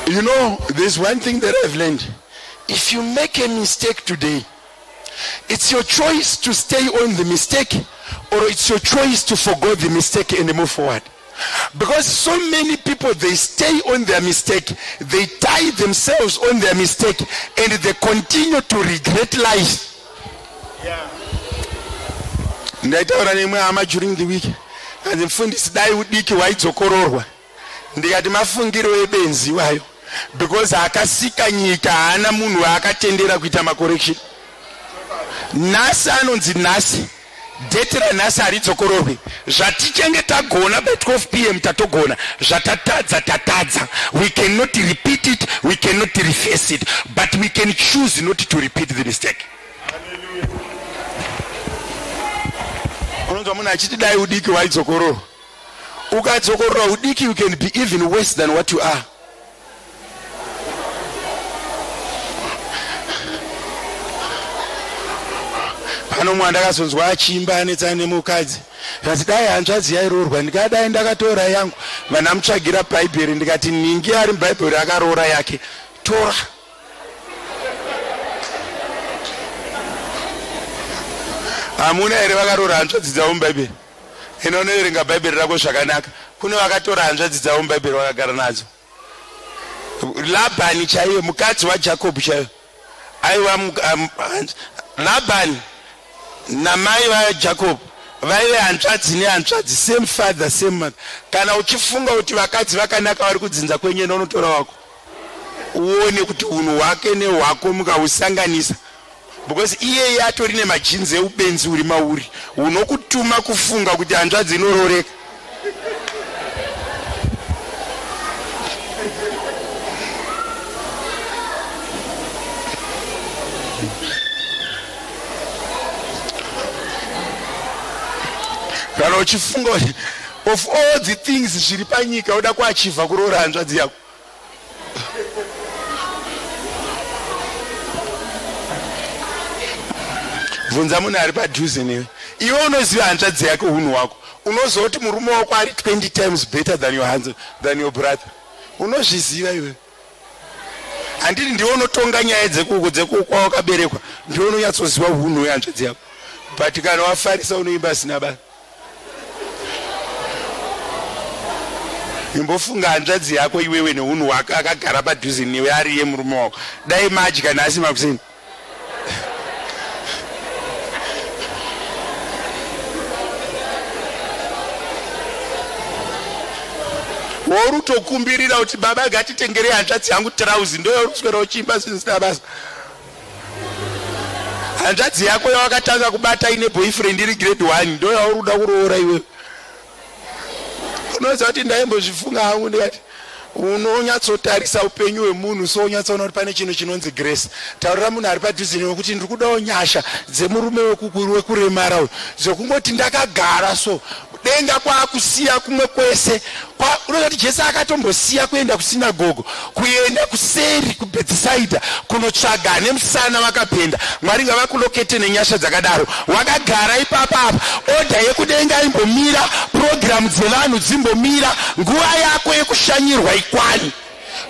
You know, there's one thing that I've learned. If you make a mistake today, it's your choice to stay on the mistake, or it's your choice to forgo the mistake and move forward. Because so many people, they stay on their mistake, they tie themselves on their mistake, and they continue to regret life. Ndaitaura neimwe hama during the week, hanzi, "Mufundisi, dai udiki waidzokororwa." Ndikati, "Mafungiro ebenzi wayo, because akasika nyika haana munhu waakatendera kuita macorrection. Nhasi anonzi nhasi, date ranhasi haridzokororwi. Zvatichange tagona by 12 p.m. tatogona, zvatatadza tatadza. We cannot repeat it, we cannot reface it, but we can choose not to repeat the mistake." Unonzwa munhu achiti, "Dai udiki waidzokororwa." Ukadzokorora udiki, you can be even worse than what you are. Pano mumwe andakazonzwa achiimba anetsana nemukadzi, zvanzi, "Dai hanzvadzi yairoorwa, ndikadai ndakatora yangu." Vanamutsvagira Bhaibheri, ndikati, "Ningi ari mubhaibheri akaroora yake, tora." Hamuna here vakaroora hanzvadzi dzavo mubhaibheri? Ina unoverenga Bhaibheri rako zvakanaka, kune vakatora hanzvadzi dzavo mubhaibheri vakagara nadzo. Labhani chaiyo, mukadzi waJakobhu chaiyo, aiwa, Labhani namai vaJakobhu vaive hanzvadzi nehanzvadzi, same father, same mother. Kana uchifunga kuti vakadzi vakanaka vari kudzinza kwenyu, enda unotora wako, uone kuti unhu hwake nehwako mukahusanganisa, because iyeye atori nemagenes eubenzi uri mauri unokutuma kufunga kuti hanzvadzi inororeka. Kana uchifunga kuti of all the things zviri panyika uda kuachivha kuroora hanzvadzi yako, bvunza munhu ari padhuze newe. Iwe unoziva hanzvadzi yake, unhu hwako, unoziva kuti murume wako ari 20 times better than your brother. Unozviziva iwe, handiti? Ndiwe unotonga nyaya dzekuko dzekukwawakaberekwa, ndiwe unonyatsoziva unhu hwehanzvadzi yako. But kana wafarisa, unoimba asina basa. Imbofunga hanzvadzi yako iwewe neunhu hwake, akagara padhuze newe, ariye murume wako, dai madya nhasi makuseni. Wori utokumbirira kuti, "Baba, ngatitengerei hanzvadzi yangu tirauzi." Ndoyauri kuswera uchiimba zvisina basa. Hanzvadzi yako yawakatanga kubata ine boyfriend iri grade 1, ndo yauri kuda kuroora iwewe. Unoziva kuti ndaimbozvifunga hangu, ndikati unonyatsotarisa upenyu hwemunhu, so unyatsoona kuti pane chinhu chinonzi grace. Taurira munhu ari padhuze newe kuti, "Ndiri kudawo nyasha dzemurume wekuremara uyu, dzekungoti ndakagara so, denga kwaakusiya kumwe kwese." Unoziva kuti Jesu akatombosiya kuenda kusinagogo, kuenda kuseri kuBhethisaidha kunotsvaga nemusana wakapenda. Mwari ngavakulocate nenyasha dzakadaro. Wakagara ipapapa, order yekudenga imbomira, purogiramu dzevanhu dzimbomira, nguva yako yekushanyirwa ikwani.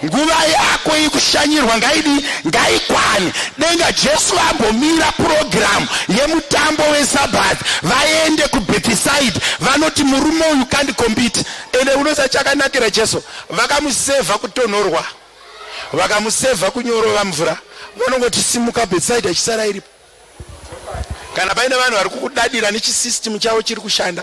Nguva yako yekushanyirwa ngaidi ngaikwane. Denga Jesu ambomira purogiramu yemutambo weSabbath, vaende kuBethsaida, vanoti murume uyu can't compete. Ende unoziva chakanakira Jesu, vakamusevha kutonhorwa, vakamusevha kunyorova mvura, vanongoti simuka, Bethsaida ichisara iripo. Kana paine vanhu vari kukudadira nechisystem chavo chiri kushanda,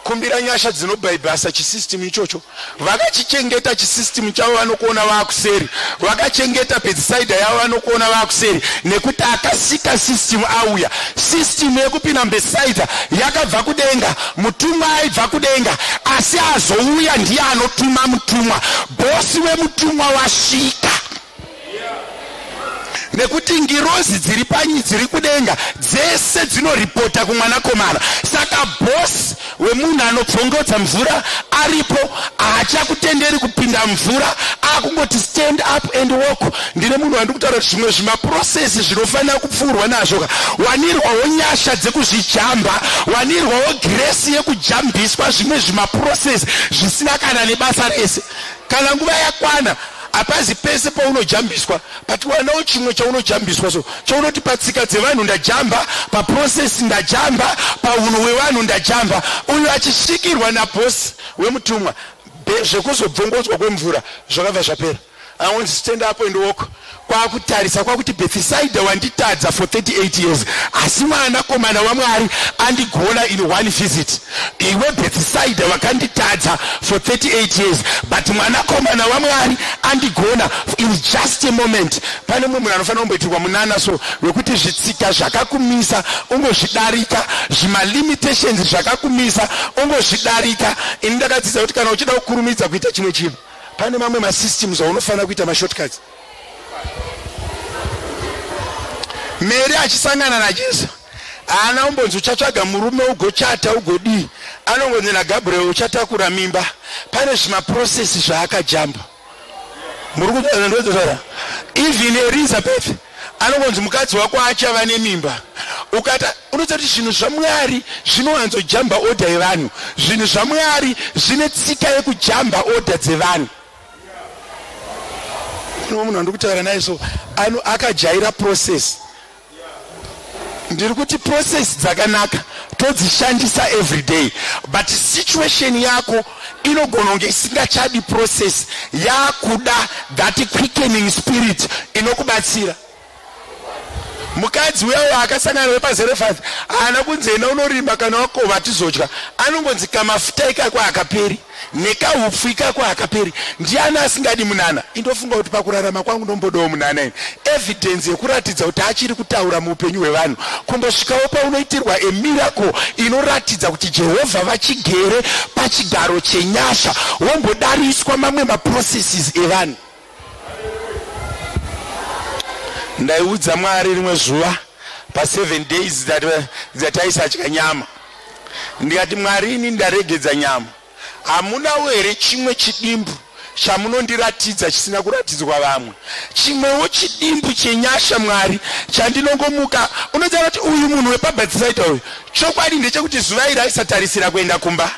kumbira nyasha dzinobhaibhasa chisystem ichocho. Vakachichengeta chisystem chavo, vanokuona vaakuseri. Vakachengeta Bethsaida yavo, vanokuona vaakuseri, nekuti akasika system auya. System yekupinda Bethsaida yakabva kudenga, mutumwa aibva kudenga, asi azouya ndiye anotuma mutumwa. Bhosi wemutumwa wasvika, nekuti ngirozi dziri panyi dziri kudenga dzese dzinoripota kumwanakomana. Saka bhosi wemunhu anobvongodza mvura aripo, haachakutenderi kupinda mvura, akungoti stand up and walk. Ndine munhu wandiri kutaura kuti zvimwe zvimaprocess zvinofanira kupfuurwa nazvo, wanirwawo nyasha dzekuzvijamba, wanirwawo grace yekujambiswa zvimwe zvimaprocess zvisina kana nebasa rese. Kana nguva yakwana, hapazi pese paunojambiswa, but wanawo chimwe chaunojambiswa, so chaunoti patsika dzevanhu ndajamba, paprocess ndajamba, paunhu hwevanhu ndajamba. Uyu achisvikirwa nabhosi wemutumwa, zvekuzobvongodzwa kwemvura zvakabva zvapera. Anonzi stand up and walk. Kwakutarisa kwakuti Bethsaida wanditadza for 38 years, asi mwanakomana waMwari andigona in one visit. Iwe Bethsaida wakanditadza for 38 years, but mwanakomana waMwari andigona in just a moment. Pane mumwe munhu anofanira kumboitirwa munana, so wekuti zvitsika zvakakumisa ungozvidarika, zvimalimitations zvakakumisa ungozvidarika. Ini ndakadzidza kuti kana uchida kukurumidza kuita chimwe chinhu, pane mamwe masystems aunofanira kuita mashortcuts. Mary achisangana naJesu, haana umbonzi uchatsvaga murume ugochata ugodii. Anongonzi naGabriel uchatakura mimba. Pane zvimaprocess zvaakajamba. Muri kutotaura? Even Elizabeth anongonzi mukadzi wako achava nemimba. Ukata unoziva kuti zvinhu zvaMwari zvinowanzojamba order yevanhu. Zvinhu zvaMwari zvine tsika yekujamba order dzevanhu. Uno munhu wandiri kutaura naye, so ano akajaira process. Ndiri kuti process dzakanaka, todzishandisa every day, but situation yako inogona kunge isingachadi process, yakuda that quickening spirit inokubatsira. Mukadzi uya uyo akasangana wepaZerefathi haana kunzi enda unorima, kana wakova tizodya. Anongonzi kamafuta ikako hakaperi, nekaupfu ikako hakaperi. Ndiani asingadi munana? Indofunga kuti pakurarama kwangu ndombodawo munana ini. Evidence yekuratidza kuti achiri kutaura muupenyu hwevanhu, kumbosvikawo paunoitirwa emiracle inoratidza kuti Jehovha vachigere pachigaro chenyasha, wombodariswa mamwe maprocesses evanhu. Ndaiudza Mwari rimwe zuva pa7 days dzataisadya nyama, ndikati, "Mwari, ini ndaregedza nyama, hamunawo here chimwe chidimbu chamunondiratidza chisina kuratidzwa vamwe, chimwewo chidimbu chenyasha, Mwari, chandinongomuka?" Unoziva kuti uyu munhu wepaBethsaida uyu, chokwadi ndechekuti zuva iri aisatarisira kuenda kumba.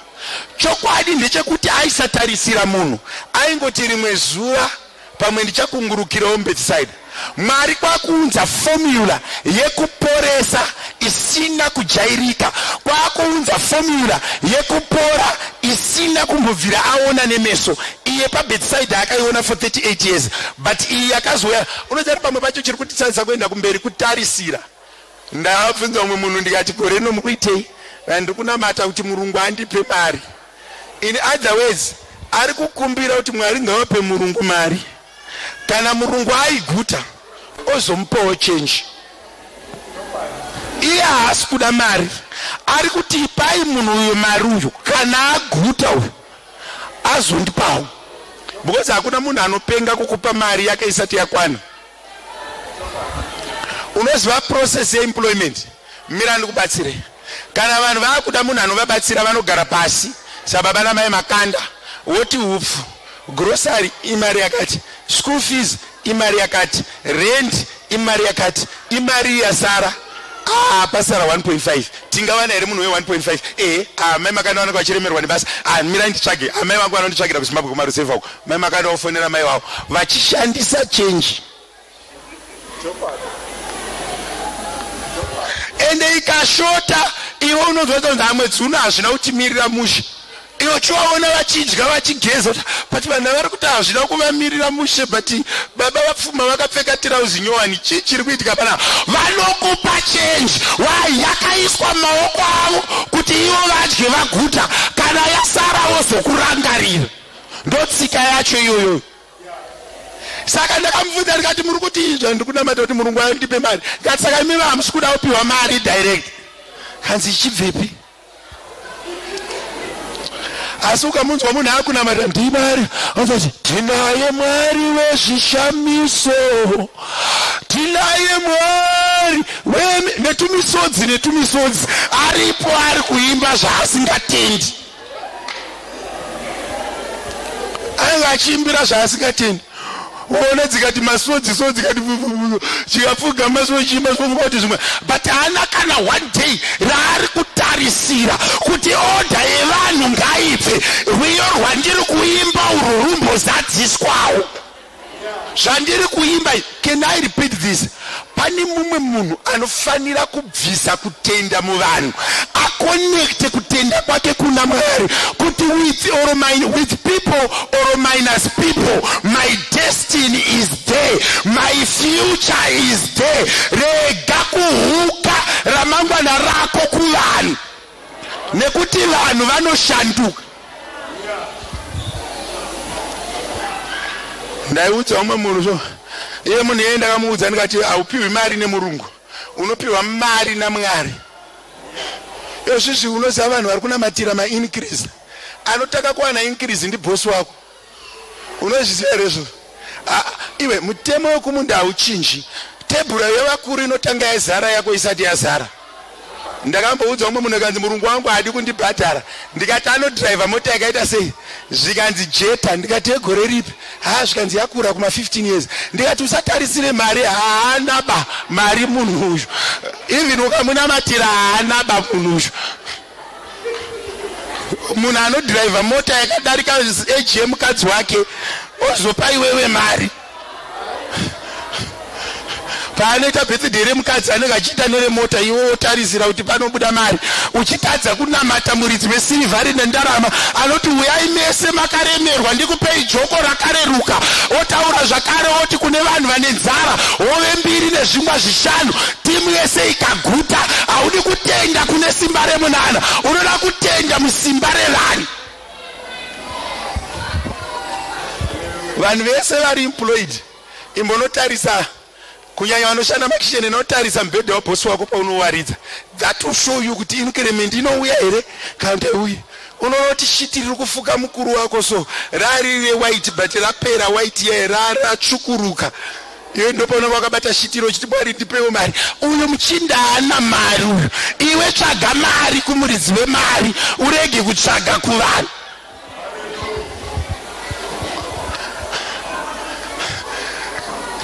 Chokwadi ndechekuti aisatarisira munhu, aingoti rimwe zuva pamwe ndichakungurukirawo muBethsaida. Mwari kwakuunza formula yekuporesa isina kujairika, kwakuunza formula yekupora isina kumbobvira aona nemeso. Iye paBethsaida akaiona for 38 years, but iyi yakazouya. Unoziva kuti pamwe pacho chiri kutitsanisa kuenda kumberi kutarisira. Ndabvunza umwe munhu ndikati, "Gore rino mukuitei?" Ndiri kunamata kuti murungu andipe mari. In other words, ari kukumbira kuti Mwari ngavape murungu mari. Kana murungu aiguta, ozomupawo change. Iye haasi kuda mari, ari kuti ipai munhu uyu mari uyu, kana aguta uyu azondipawo, because hakuna munhu anopenga kukupa mari yake isati yakwana. Unoziva process yeemployment? Mira ndikubatsire. Kana vanhu vaakuda munhu anovabatsira, vanogara pasi sababa namai Makanda, woti hupfu, grocery imari yakati, school fees imari yakati, rent imari yakati, imari yasara. Ah, pasara 1.5. Tingawana here munhu we1.5? Ehe, ah, mai Makanda vanenge vachiremerwa nebasa. Ah, mirai nditsvage. Ah, mai vangu vanonditsvagira kuZimbabwe kumarusevha uko. Mai Makanda vofonera mai vavo vachishandisa chenji. Ende ikashota, iwe unonzwa kuti mwedzi uno hazvina kutimirira mushe. Iwe uchivaona vachidya, vachigeza, but vanhu vari kuti hazvina kuvamirira mushe, but baba vapfuma vakapfeka tirauzi nyowani. Chii chiri kuitika panapa? Vanokupa chenji. Why? Yakaiswa maoko avo kuti ivo vadye vaguta. Kana yasara, vozokurangarira. Ndotsika yacho iyoyo. Saka ndakamubvunza ndikati, muri kuti izvo ndiri kunamata kuti murungu andipe mari. Ndikati, saka imi hamusi kuda kupiwa mari direct? Kanzi, ichibvepi? Asi ukamunzwa munhu akunamata, ndimwari anoti, tinaye Mwari wezvishamiso, tinaye Mwari netumisodzi netumisodzi. Aripo ari kuimba zvaasingatendi, ainge achiimbira zvaasingatendi. Ona dzikati masodzi so, dzikati chikapfuga maso chiimba, sofunga kuti zvimwe, but haana kana one day raari kutarisira kuti order yevanhu ngaibve, rwiyo rwandiri kuimba urwu rumbozadziswawo, zvandiri kuimba. Can I repeat this? Pane mumwe munhu anofanira kubvisa kutenda muvanhu, aconnecte kutenda kwake kuna Mwari, kuti with people or minus people, my destiny is there, my future is there. Rega kuhuka ramangwana rako kuvanhu, nekuti vanhu vanoshanduka. Ndaiudza umwe munhu so, iye munhu iyeye ndakamuudza ndikati, haupiwi mari nemurungu, unopiwa mari naMwari. Izvizvi unoziva vanhu vari kunamatira maincrease, anotanga kuwana increase ndibhosi wako. Unozviziva here izvozvo? Iwe, mutemo wekumunda hauchinji. Tebhura yevakuru inotanga yazara yako isati yazara. Ndakamboudza umwe munhu, kanzi, murungu wangu haadi kundibhadhara. Ndikati, anodhiraivha mota yakaita sei? Zvikanzi, Jetta. Ndikati, yegore ripi? Ha, zvikanzi, yakura kuma15 years. Ndikati, usatarisire mari, haana ba mari munhu uyu. Even ukamunamatira, haana ba munhu uyu. Munhu anodhiraivha mota yakadarika age yemukadzi wake, ozopa iwewe mari? Paanoita birthday remukadzi, anenge achiita neremota, iwe wotarisira kuti panobuda mari, uchitadza kunamata muridzi wesirivhari nendarama, anoti, uyai mese makaremerwa, ndikupei joko rakareruka. Otaura zvakare oti kune vanhu vane nzara, hove mbiri nezvingwa zvishanu, timu yese ikaguta. Haudi kutenda kune simba remunana, unoda kutenda musimba revanhu. Vanhu vese vari employed, imbonotarisa, kunyanya vanoshanda makicheni, inotarisa mubhedha wabhosi wako paunowaridza. That will show you kuti increment inouya here kana kuti haiuyi. Unonoti sheet riri kufuka mukuru wako so rari rewhite, but rapera white yaye, ratsvukuruka. Iwe ndopaunenge wakabata sheet iro uchiti, Mwari, ndipewo mari. Uyu muchinda haana mari uyu. Iwe tsvaga mari kumuridzi wemari, urege kutsvaga kuvanhu.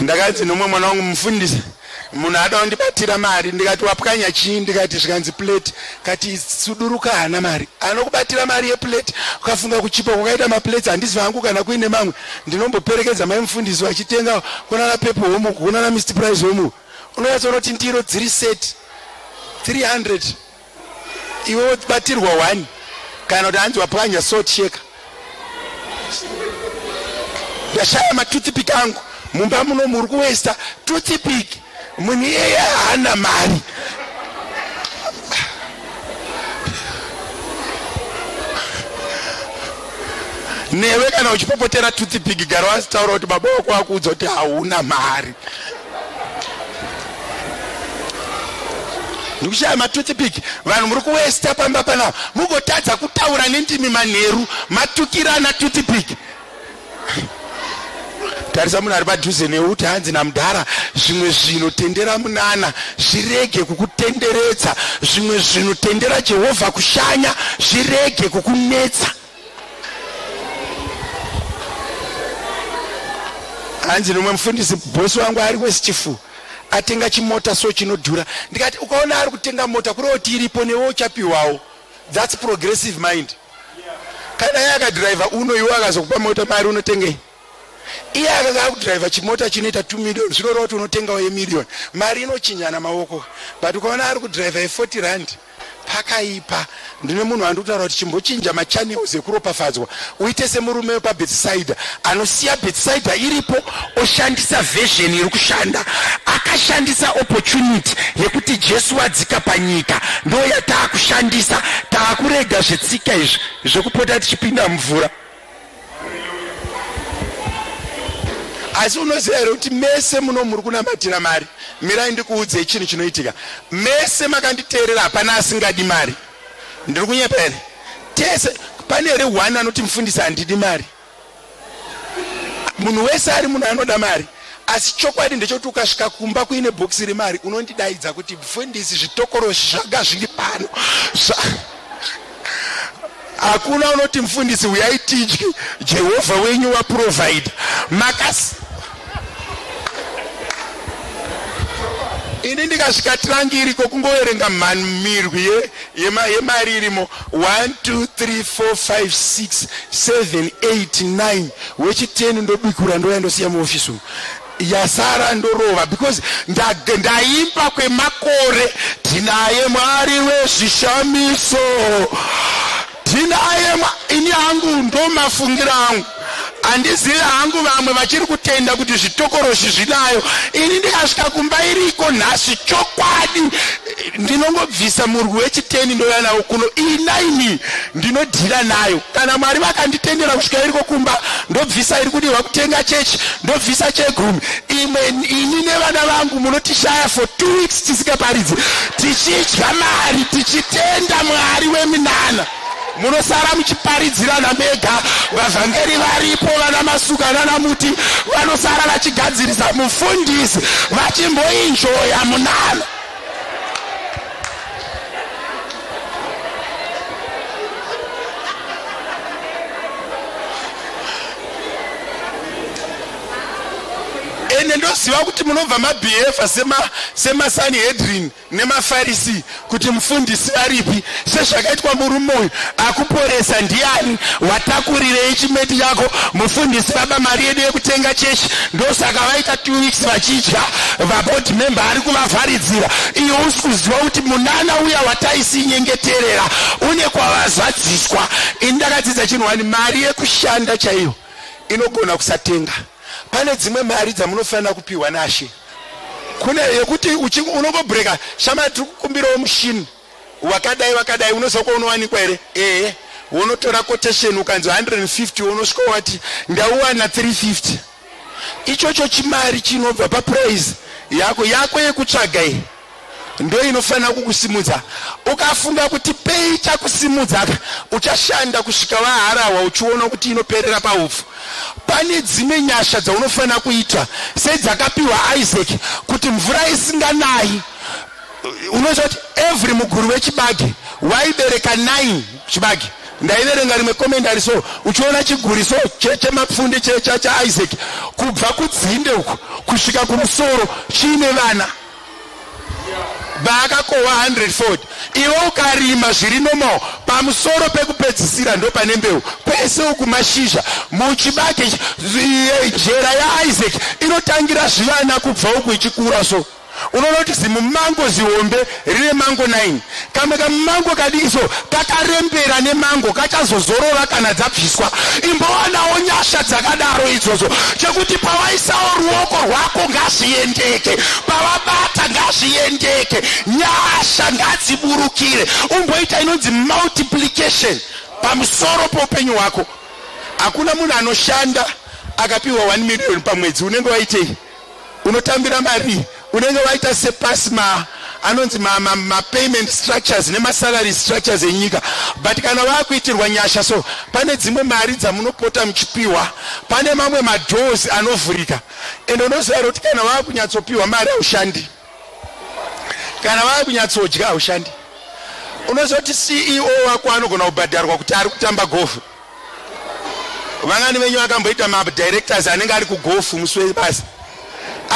Ndakanzi nomumwe mwana wangu, mufundisi, munhu ada kundibatira mari. Ndikati, wapwanya chii? Ndikati, zvikanzi, plate. Kati, suduruka, haana mari anokubatira mari yeplate. Ukafunga kuchipa kwakaita maplates, handizi vangu kana kuine mamwe. Ndinomboperekedza mai mufundisi vachitenga kunana Pep Home, kunana Mr Price Home. Unonyatsonoti ndiro dziri set 300, iwe wobatirwa 1, kana kuti hanzi wapwanya salt shaker. Ndashaya matoothpick angu mumba muno, muri kuwesta toothpick. Munhu iyeye haana mari. Newe kana uchipopotera toothpick, gara wazitaura kuti baba wako wakuudza kuti hauna mari. Ndikushaya matoothpick. Vanhu muri kuwesta pamba panapa, mugotadza kutaura nendimi manheru, matukirana toothpick. Tarisa munhu ari padhuze neuti, hanzi namudhara, zvimwe zvinotendera munana zvirege kukutenderedza, zvimwe zvinotendera Jehovha kushanya zvirege kukunetsa. Hanzi nomwe mufundisi, bhosi wangu ari westifu. Atenga chimota so chinodhura. Ndikati ukaona ari kutenga mota kureva kuti iripo newe uchapiwawo. That's progressive mind. Kana iye akadhiraivha uno, iwe akazokupa mota mari unotengei? Iye akanga akudhiraivha chimota chinoita 2 million, zvinoreva kuti unotengawo yemillion. Mari inochinjana maoko. But ukaona ari kudhiraivha ye40 rand, pakaipa. Ndine munhu wandikutaura kuti chimbochinja machannels ekuropafadzwa, uite semurume wepaBethsaida anosiya Bethsaida iripo, oshandisa version iri kushanda. Akashandisa opportunity yekuti Jesu wadzika panyika, ndo yataakushandisa. Taakurega zvetsika izvi zvekupota tichipinda mumvura. Asi unoziva here kuti mese muno muri kunamatira mari? Mirai ndikuudzei chinhu chinoitika. Mese makanditeerera, hapana asingadi mari. Ndiri kunyepa here? Tese pane here one anoti, "Mufundisi, handidi mari"? Munhu wese ari munhu anoda mari. Asi chokwadi ndechekuti ukasvika kumba kuine bhokisi remari, unondidaidza kuti, "Mufundisi, zvitokoroshi zvanga zviri pano." Hakuna unoti, "Mufundisi, uyai tidye, Jehovha wenyu waprovhaidha." Makasi ini ndikasvika trunk iriko, kungoverenga mirwi yemari irimo, 1 2 3 4 5 6 7 8 9, wechiteni ndobikura, ndoya ndosiya muofisi umu, yasara ndorova, because ndaimba kwemakore, "Tinaye Mwari wezvishamiso, tinaye." Ini hangu ndo mafungiro angu, handizivi hangu vamwe vachiri kutenda kuti zvitokoroshi zvinayo. Ini ndikasvika kumba iriko nhasi, chokwadi ndinongobvisa murwi wechiteni, ndouya nawo kuno. I9 ndinodhira nayo. Kana Mwari vakanditendera kusvika iriko kumba, ndobvisa iri kudiwa kutenga chechi, ndobvisa chegumi. Imwe ini nevana vangu munotishaya for 2 weeks tisingaparidzi, tichidya mari, tichitenda Mwari weminana. Munosara muchiparidzirana mega. Vavhangeri varipo, vana Masuka nana Muti vanosara vachigadzirisa mufundisi vachimboinjoya munana. Ende ndoziva kuti munobva mabhihevha semaSanhedrin nemaFarisi kuti mufundisi varipi, sezvakaitwa murume uyu akuporesa. Ndiani watakurirei chimeti chako? Mufundisi vaba mari yedu yekutenga chechi, ndosaka vaita 2 weeks vachidya. Vaboard member ari kuvavharidzira. Iwe usi kuziva kuti munana uya wataisinyengeterera une kwavazadziswa. Ini ndakadzidza chinhu wani: mari yekushanda chaiyo inogona kusatenga. Pane dzimwe mari dzamunofanira kupiwa nashe, kune yekuti unongobhureka shama, "Tiri kukumbirawo mushini wakadai wakadai, unoziva kwaunowanikwa here?" Ehe. Unotora quotation, ukanzi 150, unosvika wati, "Ndauwana 350." Ichocho chimari chinobva papraise yako yako yekutsvaga iyi ndo inofanira kukusimudza. Ukafunga kuti pay chakusimudza, uchashanda kusvika vaharahwa, uchiona kuti inoperera paupfu. Pane dzimwe nyasha dzaunofanira kuita sedzakapiwa Isaac, kuti mvura isinganayi, unoziva kuti every muguru wechibage waibereka 9 chibage. Ndaiverenga rimwe commentary, so uchiona chiguri so chemapfunde chaIsaac, kubva kudzinde uku kusvika kumusoro chiine vana vaakakohwa 100 fold. Iwe ukarima zviri normal, pamusoro pekupedzisira ndo pane mbeu, kwese uku mashizha muchibage. Jera yaIsaac inotangira zvivana kubva uku ichikura, so unoona kuti zimumango zihombe rine mango 9, kamwe kamumango kadiki so kakarembera nemango kachazozorora kana dzabviswa. Imbowanawo nyasha dzakadaro idzodzo, chekuti pawaisawo ruoko rwako ngazviendeke, pawabata ngazviendeke, nyasha ngadziburukire, umboita inonzi multiplication pamusoro poupenyu hwako. Hakuna munhu anoshanda akapiwa 1 million pamwedzi. Unenge waitei? Unotambira mari, unenge waita sepasi ma anonzi mapayment structures nemasalary structures enyika. But kana vakuitirwa nyasha so, pane dzimwe mari dzamunopota muchipiwa, pane mamwe madoors anovhurika. Ende unoziva here kuti kana vakunyatsopiwa mari haushandi? Kana vakunyatsodya haushandi. Unoziva kuti CEO wako anogona kubhadharwa kuti ari kutamba golf? Vangani venyu vakamboita madirectors anenge ari kugolf musi webasa?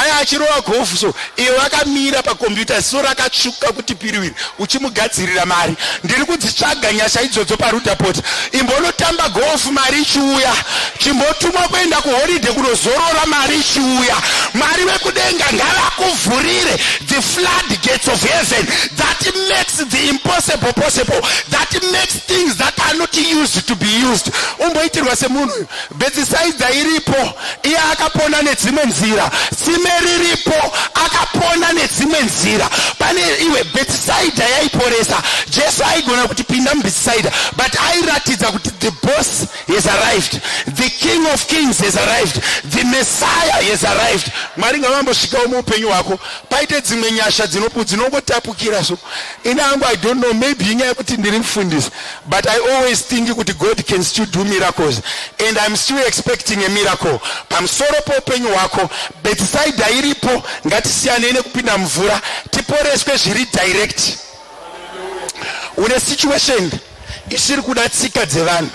Aya achirova gofu so iwe wakamira pakombiyuta, ziso rakatsvuka kuti piriwiri, uchimugadzirira mari. Ndiri kudzitsvaga nyasha idzodzo paRudaport. Imbonotamba gofu, mari ichiuya. Chimbotumwa kuenda kuholiday kunozorora, mari ichiuya. Mwari vekudenga ngavakuvhurire the flood gates of heaven that makes the impossible possible, that makes things that are not used to be used. Umboitirwa semunhu uyu. Bhethisaidha iripo, iye akapona nedzimwe nzira. Tsime riripo, akapona nedzimwe nzira. Pane iwe, Bhethisaidha yaiporesa. Jesu aigona kuti pinda muBhethisaidha, but airatidza kuti the boss has arrived, the King of Kings has arrived, the Messiah has arrived. Mwari ngavambosvikawo muupenyu hwako, paite dzimwe nyasha dzinongotapukira. So ini hangu, I don't know, maybe inyaya yekuti ndiri mufundisi, but I always think kuti God can still do miracles, and I'm still expecting a miracle pamusoro poupenyu hwako. Bhethisaidha iripo. Ngatisiyanei nekupinda mvura, tiporeswe zviri direct. Une situation isiri kuda tsika dzevanhu.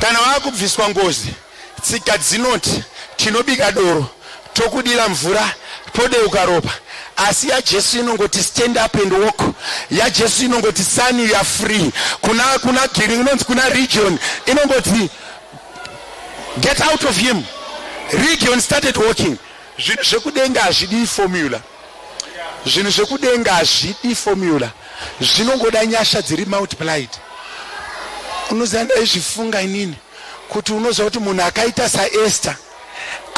Kana vaakubviswa ngozi, tsika dzinoti tinobika doro, tokudira mvura, podeuka ropa. Asi yaJesu inongoti, "Stand up and walk." YaJesu inongoti, "Son, you are free." Kuna giri inonzi kuna Region, inongoti, "Get out of him." Region started walking. Zvinhu zvekudenga hazvidi formula. Zvinhu zvekudenga hazvidi formula, zvinongoda nyasha dziri multiplied. Unoziva, ndaizvifunga inini kuti unoziva kuti munhu akaita saEsther,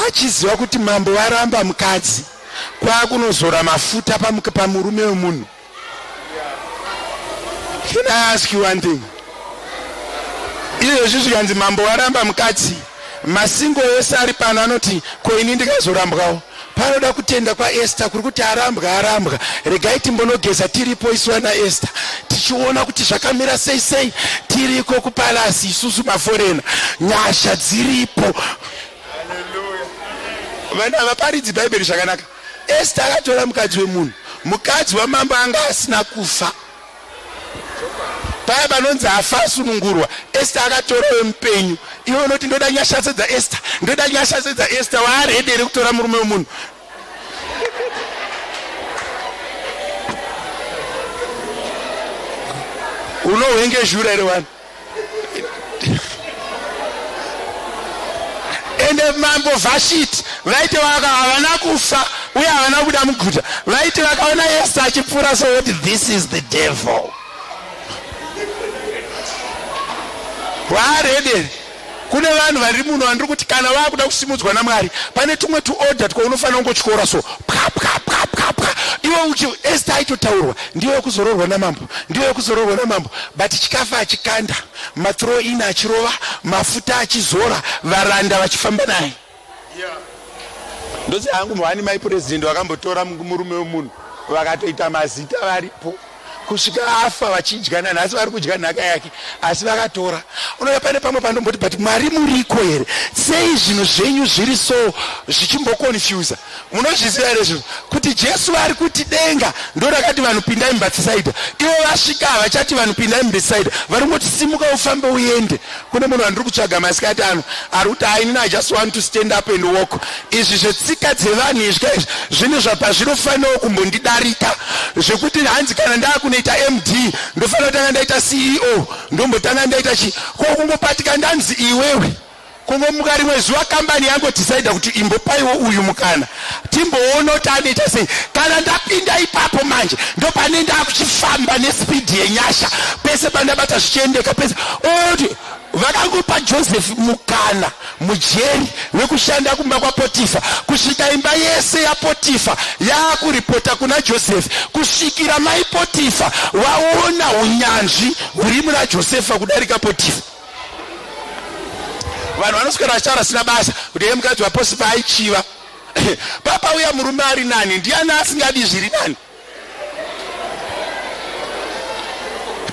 achiziva kuti mambo varamba mukadzi, kwakunozora mafuta pamurume wemunhu. Can I ask you one thing? Izvezvi zvikanzi mambo waramba mukadzi, masingle ese ari pano anoti, "Ko ini ndikazorambwawo?" Panoda kutenda kwaEsther kuri kuti arambwa, arambwa, regai timbonogeza. Tiripo isu ana Esther, tichiona kuti zvakamira sei sei. Tiriko kupalace isusu maforeigner, nyasha dziripo. Vanhu havaparidzi Bhaibheri zvakanaka. Esther akatora mukadzi wemunhu. Mukadzi wamambo anga asina kufa. Paya panonzi afa, asunungurwa, Esther akatora wemupenyu. Iwe unoti, "Ndoda nyasha sedzaEsther, ndoda nyasha sedzaEsther." Waaready here kutora murume wemunhu? Unohwengezhura here wani? Ende mambo Vhashiti vaiti vaka havana kufa uye havana kubuda muguta. Vaiti vakaona Esther achipfuura so, kuti, "This is the devil." Waaready? Kune vanhu vari muno vandiri kuti kana vaakuda kusimudzwa naMwari, pane tumwe tuorder twaunofanira kungotyora so, pwa pwa pwa pwa pwa. Iwe uchi Esther aitotaurwa, ndiyo yekuzororwa namambo, ndiyo yekuzororwa namambo, but chikafu achikanda, mathrow in achirova, mafuta achizora, varanda vachifamba naye. Ndozi hangu muhani mai purezidendi vakambotora murume wemunhu, vakatoita mazita varipo kusvika afa, vachidya. Nanhasi vari kudya nhaka yake, asi vakatora. Unoya pane pamwe pandomboti, "But Mwari muriko here? Sei zvinhu zvenyu zviri so zvichimboconfusa?" Munozviziva here zvinhu kuti Jesu ari kuti denga ndo rakati vanhu pindai muBhethisaidha? Ivo vasvika, havachati vanhu pindai muBhethisaidha, vari ngoti simuka ufambe uende. Kune munhu wandiri kutsvaga masikati ano ari kuti, "Ainini, I just want to stand up and walk. Izvi zvetsika dzevanhu izvi kaizvi, zvinhu zvapa zvinofanirawo kumbondidarika, zvekuti hanzi kana ndaakunoita MD ndofanira kutanga ndaita CEO, ndombotanga ndaita chi." Ko kungopatika ndanzi iwewe, kungomuka rimwe zuva kambani yangodhisaidha kuti imbopaiwo uyu mukana, timboona kuti anoita sei. Kana ndapinda ipapo manje, ndopane ndakuchifamba nespeed yenyasha, pese pandabata zvichiendeka pese. Oti vakangopa Joseph mukana mujeri wekushanda kumba kwaPotifa, kusvika imba yese yaPotifa yaakuripota kuna Joseph, kusvikira mai Potifa vaona unyanzvi huri muna Josefa kudarika Potifa. Vanhu vanoswera vachitaura sina basa kuti ye mukadzi waPotifa aichiva. Papauya murume ari nani, ndiani asingadi zviri nani?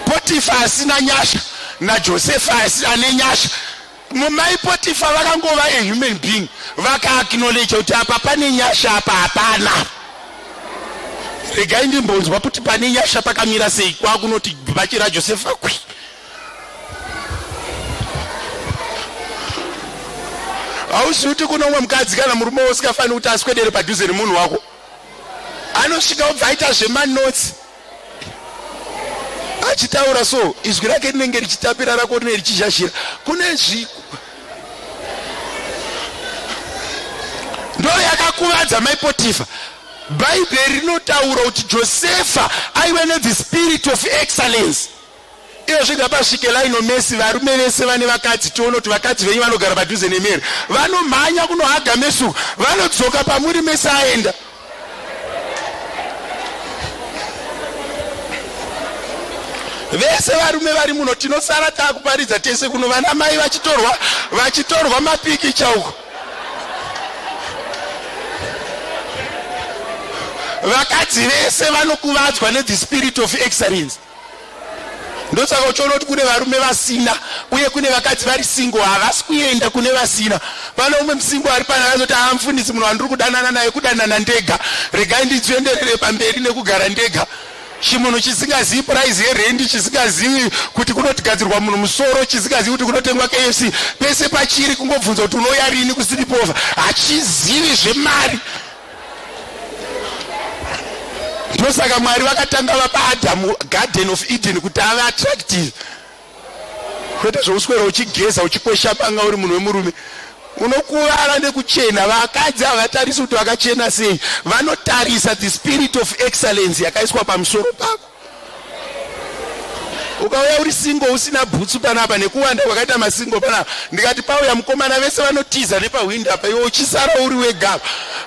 Potifa asina nyasha naJosefa ane nyasha. Mumai Potifa vakangova a human being, vakaacknowledge kuti apa pane nyasha, apa hapana. Regai ndimbonzwa kuti pane nyasha pakamira sei. Kwakunoti bhachi raJosefa kwi. Hauzivi kuti kuno umwe mukadzi kana murume usingafaniri kuti aswedere padhuze nemunhu wako. Anosvika obva aita zvemanotsi achitaura, so izwi rake rinenge richitapira, rako rinenge richizhazhira. Kune zvi ndo yakakuvadza maiPotifa. Bhaibheri rinotaura kuti Josefa aive nethe spirit of excellence. Iyo svika pasvike Lionel Messi, varume vese vane vakadzi, tione kuti vakadzi venyu vanogara padhuze nemeri, vanomhanya kunohaga Messi, vanodzoka pamuri Messi aenda. Vese varume vari muno tinosara taakuparidza tese kuno, vana mai vachitorwa mapikicha uko. Vakadzi vese vanokuvadzwa nethe spirit of excellence. Ndosaka uchiona kuti kune varume vasina uye kune vakadzi vari single, havasi kuenda kune vasina. Pane umwe musingle ari pana akazoti, "Amufundisi, munhu wandiri kudanana naye kudanana ndega, regai ndidzienderere pamberi nekugara ndega." Chimunhu chisingazivi price yerendi, chisingazivi kuti kunotigadzirwa munhu musoro, chisingazivi kuti kunotengwa KFC, pese pachiri kungobvunza kuti unouya rini kusleepover, hachizivi zvemari. Ndosaka Mwari vakatanga vapa Adhamu Garden of Eden kuti ave attractive, kwete zvouswera uchigeza, uchikwesha banga uri munhu wemurume, unokuvara nekuchena. Vakadzi havatarisi kuti vakachena sei, vanotarisa the spirit of excellence yakaiswa pamusoro pako. Ukauya uri single usina bhutsu panapa, nekuwanda kwakaita masingle panapa, ndikati pauya mukomana, vese vanotiza nepahwindo apa, iwe uchisara uri wega.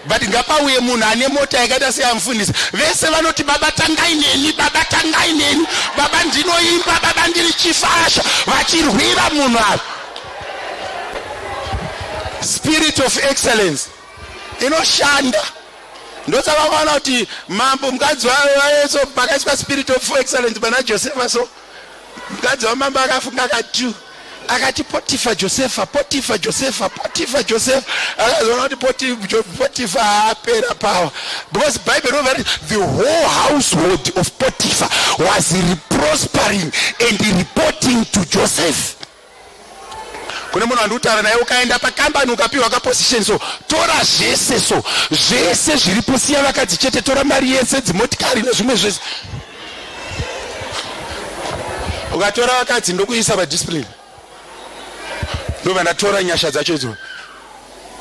But ngapauye munhu ane mota yakaita seyamufundisi, vese vanoti, "Baba, tangai neni, baba, tangai neni, baba, ndinoimba, baba, ndiri chifasha," vachirwira munhu ava. Spirit of excellence inoshanda. Ndosaka vakaona kuti mambo, mukadzi waso, pakaiswa spirit of excellence pana Josefa, so mukadzi wamambo akafunga akati akati, "Potifa, Josefa, Potifa, Josefa, Potifa, Josefa." Akazoona kuti Potifa apera power, because Bible rinova riti the whole household of Potifa was prospering and reporting to Joseph. Kune munhu wandikutaura naye, ukaenda pakambani ukapiwa kaposition, so tora zvese, so zvese zviripo, siya vakadzi chete, tora mari yese, dzimotikari nezvimwe zvese. Ukatora vakadzi, ndokuisa padiscipline, ndobva ndatora nyasha dzacho idzo.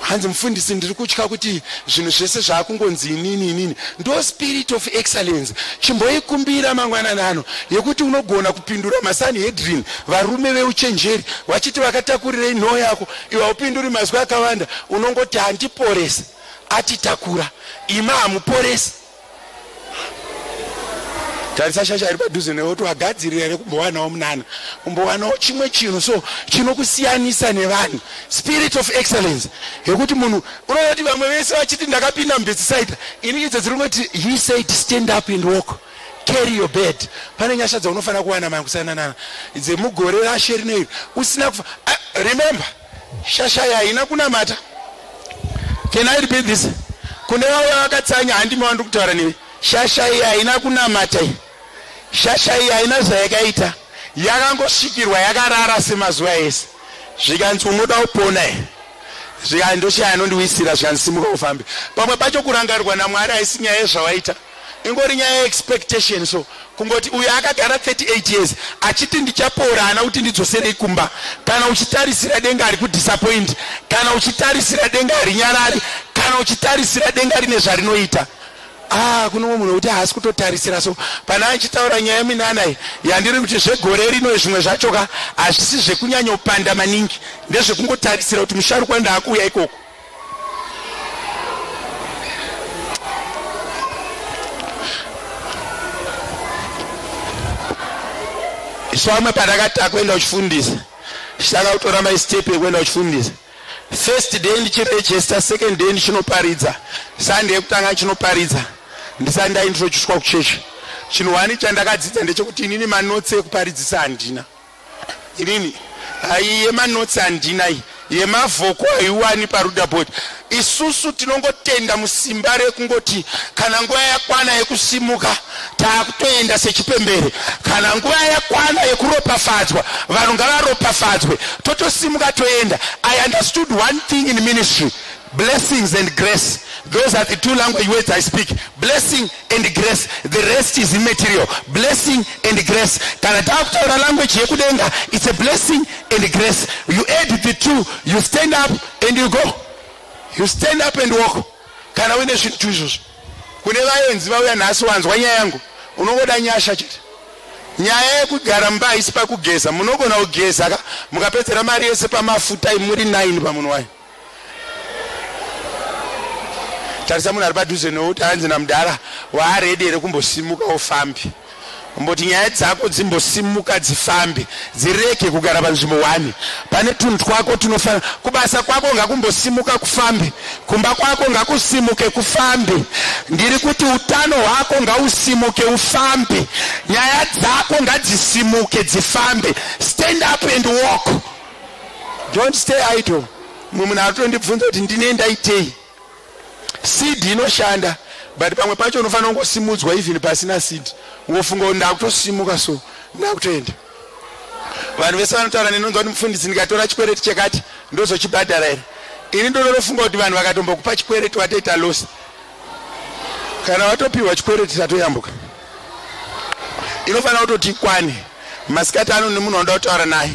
Hanzi, "Mufundisi, ndiri kutya kuti zvinhu zvese zvaakungonzi inini, inini." Ndo spirit of excellence. Chimboikumbira mangwanani ano, yekuti unogona kupindura maSanhedrin, varume veuchenjeri, vachiti vakatakurirei nhoo yako, iwe haupinduri mazwi akawanda, unongoti, "Handiporese, atitakura, ima hamuporesi." Tarisa shasha iri padhuze newe kuti wagadzirira rekumbowanawo munana, kumbowanawo chimwe chinhu so chinokusiyanisa nevanhu. Spirit of excellence yekuti munhu unoona kuti vamwe vese vachiti, "Ndakapinda muBhetsaida," ini idzo dziri kungoti, "He said, 'Stand up and walk, carry your bed.'" Pane nyasha dzaunofanira kuwana makusananana dzemugore rashe rinoiri usina kufa. Ah, remember, shasha haina kunamata. Can I repeat this? Kune vauya vakatsanya, handimi wandiri kutaura newe. Shasha iyi haina kunamata iyi. Shasha iyi haina zvayakaita, yakangosvikirwa yakarara semazuva ese. Zvikanzi, "Unoda kupona here?" Zvikanzi, "Ndoshaya anondiwisira." Zvikanzi, "Simuka ufambe." Pamwe pacho kurangarirwa naMwari haisi nyaya yezvawaita, ingori nyaya yeexpectation. So kungoti uyo akagara 38 years achiti, "Ndichapora," ana kuti, "Ndidzoserei kumba." Kana uchitarisira denga, hari kudisappoint. Kana uchitarisira denga, harinyarari. Kana uchitarisira denga, rine zvarinoita. Ah, kuno mumwe munhu wekuti haasi kutotarisira. So pana achitaura nyaya yeminana iyi yandiri kuti zvegore rino, zvimwe zvacho ka hazvisi zvekunyanyopanda maningi, ndezvekungotarisira kuti musharukwa ndaakuuya ikoko. Isu vamwe patakati takuenda kuchifundisa, tichitanga kutora mastep ekuenda kuchifundisa, first day ndichiregister, second day ndichinoparidza, Sunday yekutanga ndichinoparidza, ndisati ndaintroducwa kuchechi, chinhu wani chandakadzidza ndechekuti inini manotsi ekuparidzisa handina. Inini hai yemanotsi handina, iyi yemavhoko haiwani parudabot. Isusu tinongotenda musimba rekungoti kana nguva yakwana yekusimuka, taakutoenda sechipembere. Kana nguva yakwana yekuropafadzwa. kuropafadzwa, vanhu ngavaropafadzwe, totosimuka toenda. I understood one thing in ministry: blessings and grace. Those are the two language words I speak: blessing and grace. The rest is immaterial. Blessing and grace. Kana taakutaura language yekudenga, it's a blessing and grace. You add the two, you stand up and you go. You stand up and walk. Kana uine zvinhu izvozvo, kune vaenzi vauya nhasi, wanzwa nyaya yangu, unongoda nyasha chete. Nyaya yekugara mumba haisi pakugeza. Munogona kugeza ka, mukapedzera mari yese pamafuta, muri 9 pamunhu wayo. Tarisa munhu ari padhuze nokuti anzi namudhara, waaredi here kumbosimuka ufambi? Umboti nyaya dzako dzimbosimuka, dzifambe, dzirege kugara panzvimbo 1. Pane tunhu twako tunofana kubasa kwako, ngakumbosimuka kufambe. Kumba kwako ngakusimuke kufambe. Ndiri kuti utano hwako ngausimuke ufambe. Nyaya dzako ngadzisimuke dzifambe. Stand up and walk. Don't stay idle. Mumwe munhu atondibvunza kuti ndine ndaitei. Seed inoshanda, but pamwe pacho unofanira kungosimudzwa even pasina seed. Ungofunga kuti ndakutosimuka, so ndakutoenda. Vanhu vese vanotaura nenonzwa kuti, "Mufundisi, ndikatora chikwereti chekati ndozochibhadhara here?" Ini ndonotofunga kuti vanhu vakatombokupa chikwereti, watoita loss. Kana watopiwa chikwereti, tatoyambuka. Inofanira kutoti ikwane. Masikati ano nemunhu wanoda kutaura naye,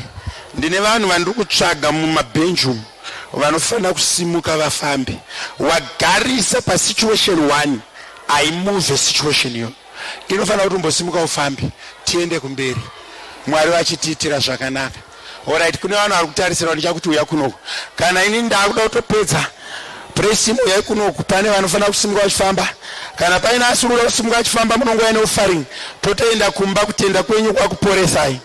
ndine vanhu vandiri kutsvaga mumabhenji umu vanofanira kusimuka vafambe. Wagarisa pasituation one, haimove situation iyo. Inofanira kuti umbosimuka ufambe, tiende kumberi, Mwari vachitiitira zvakanaka. Alright, kune vanhu vari kutarisira, ndichakuti uya kunoku. Kana ini ndakuda kutopedza presimu, uyai kunoku. Pane vanofanira kusimuka vachifamba. Kana paine asiri kuda kusimuka achifamba, munongouya neoffering, totoenda kumba. Kutenda kwenyu kwakuporesai.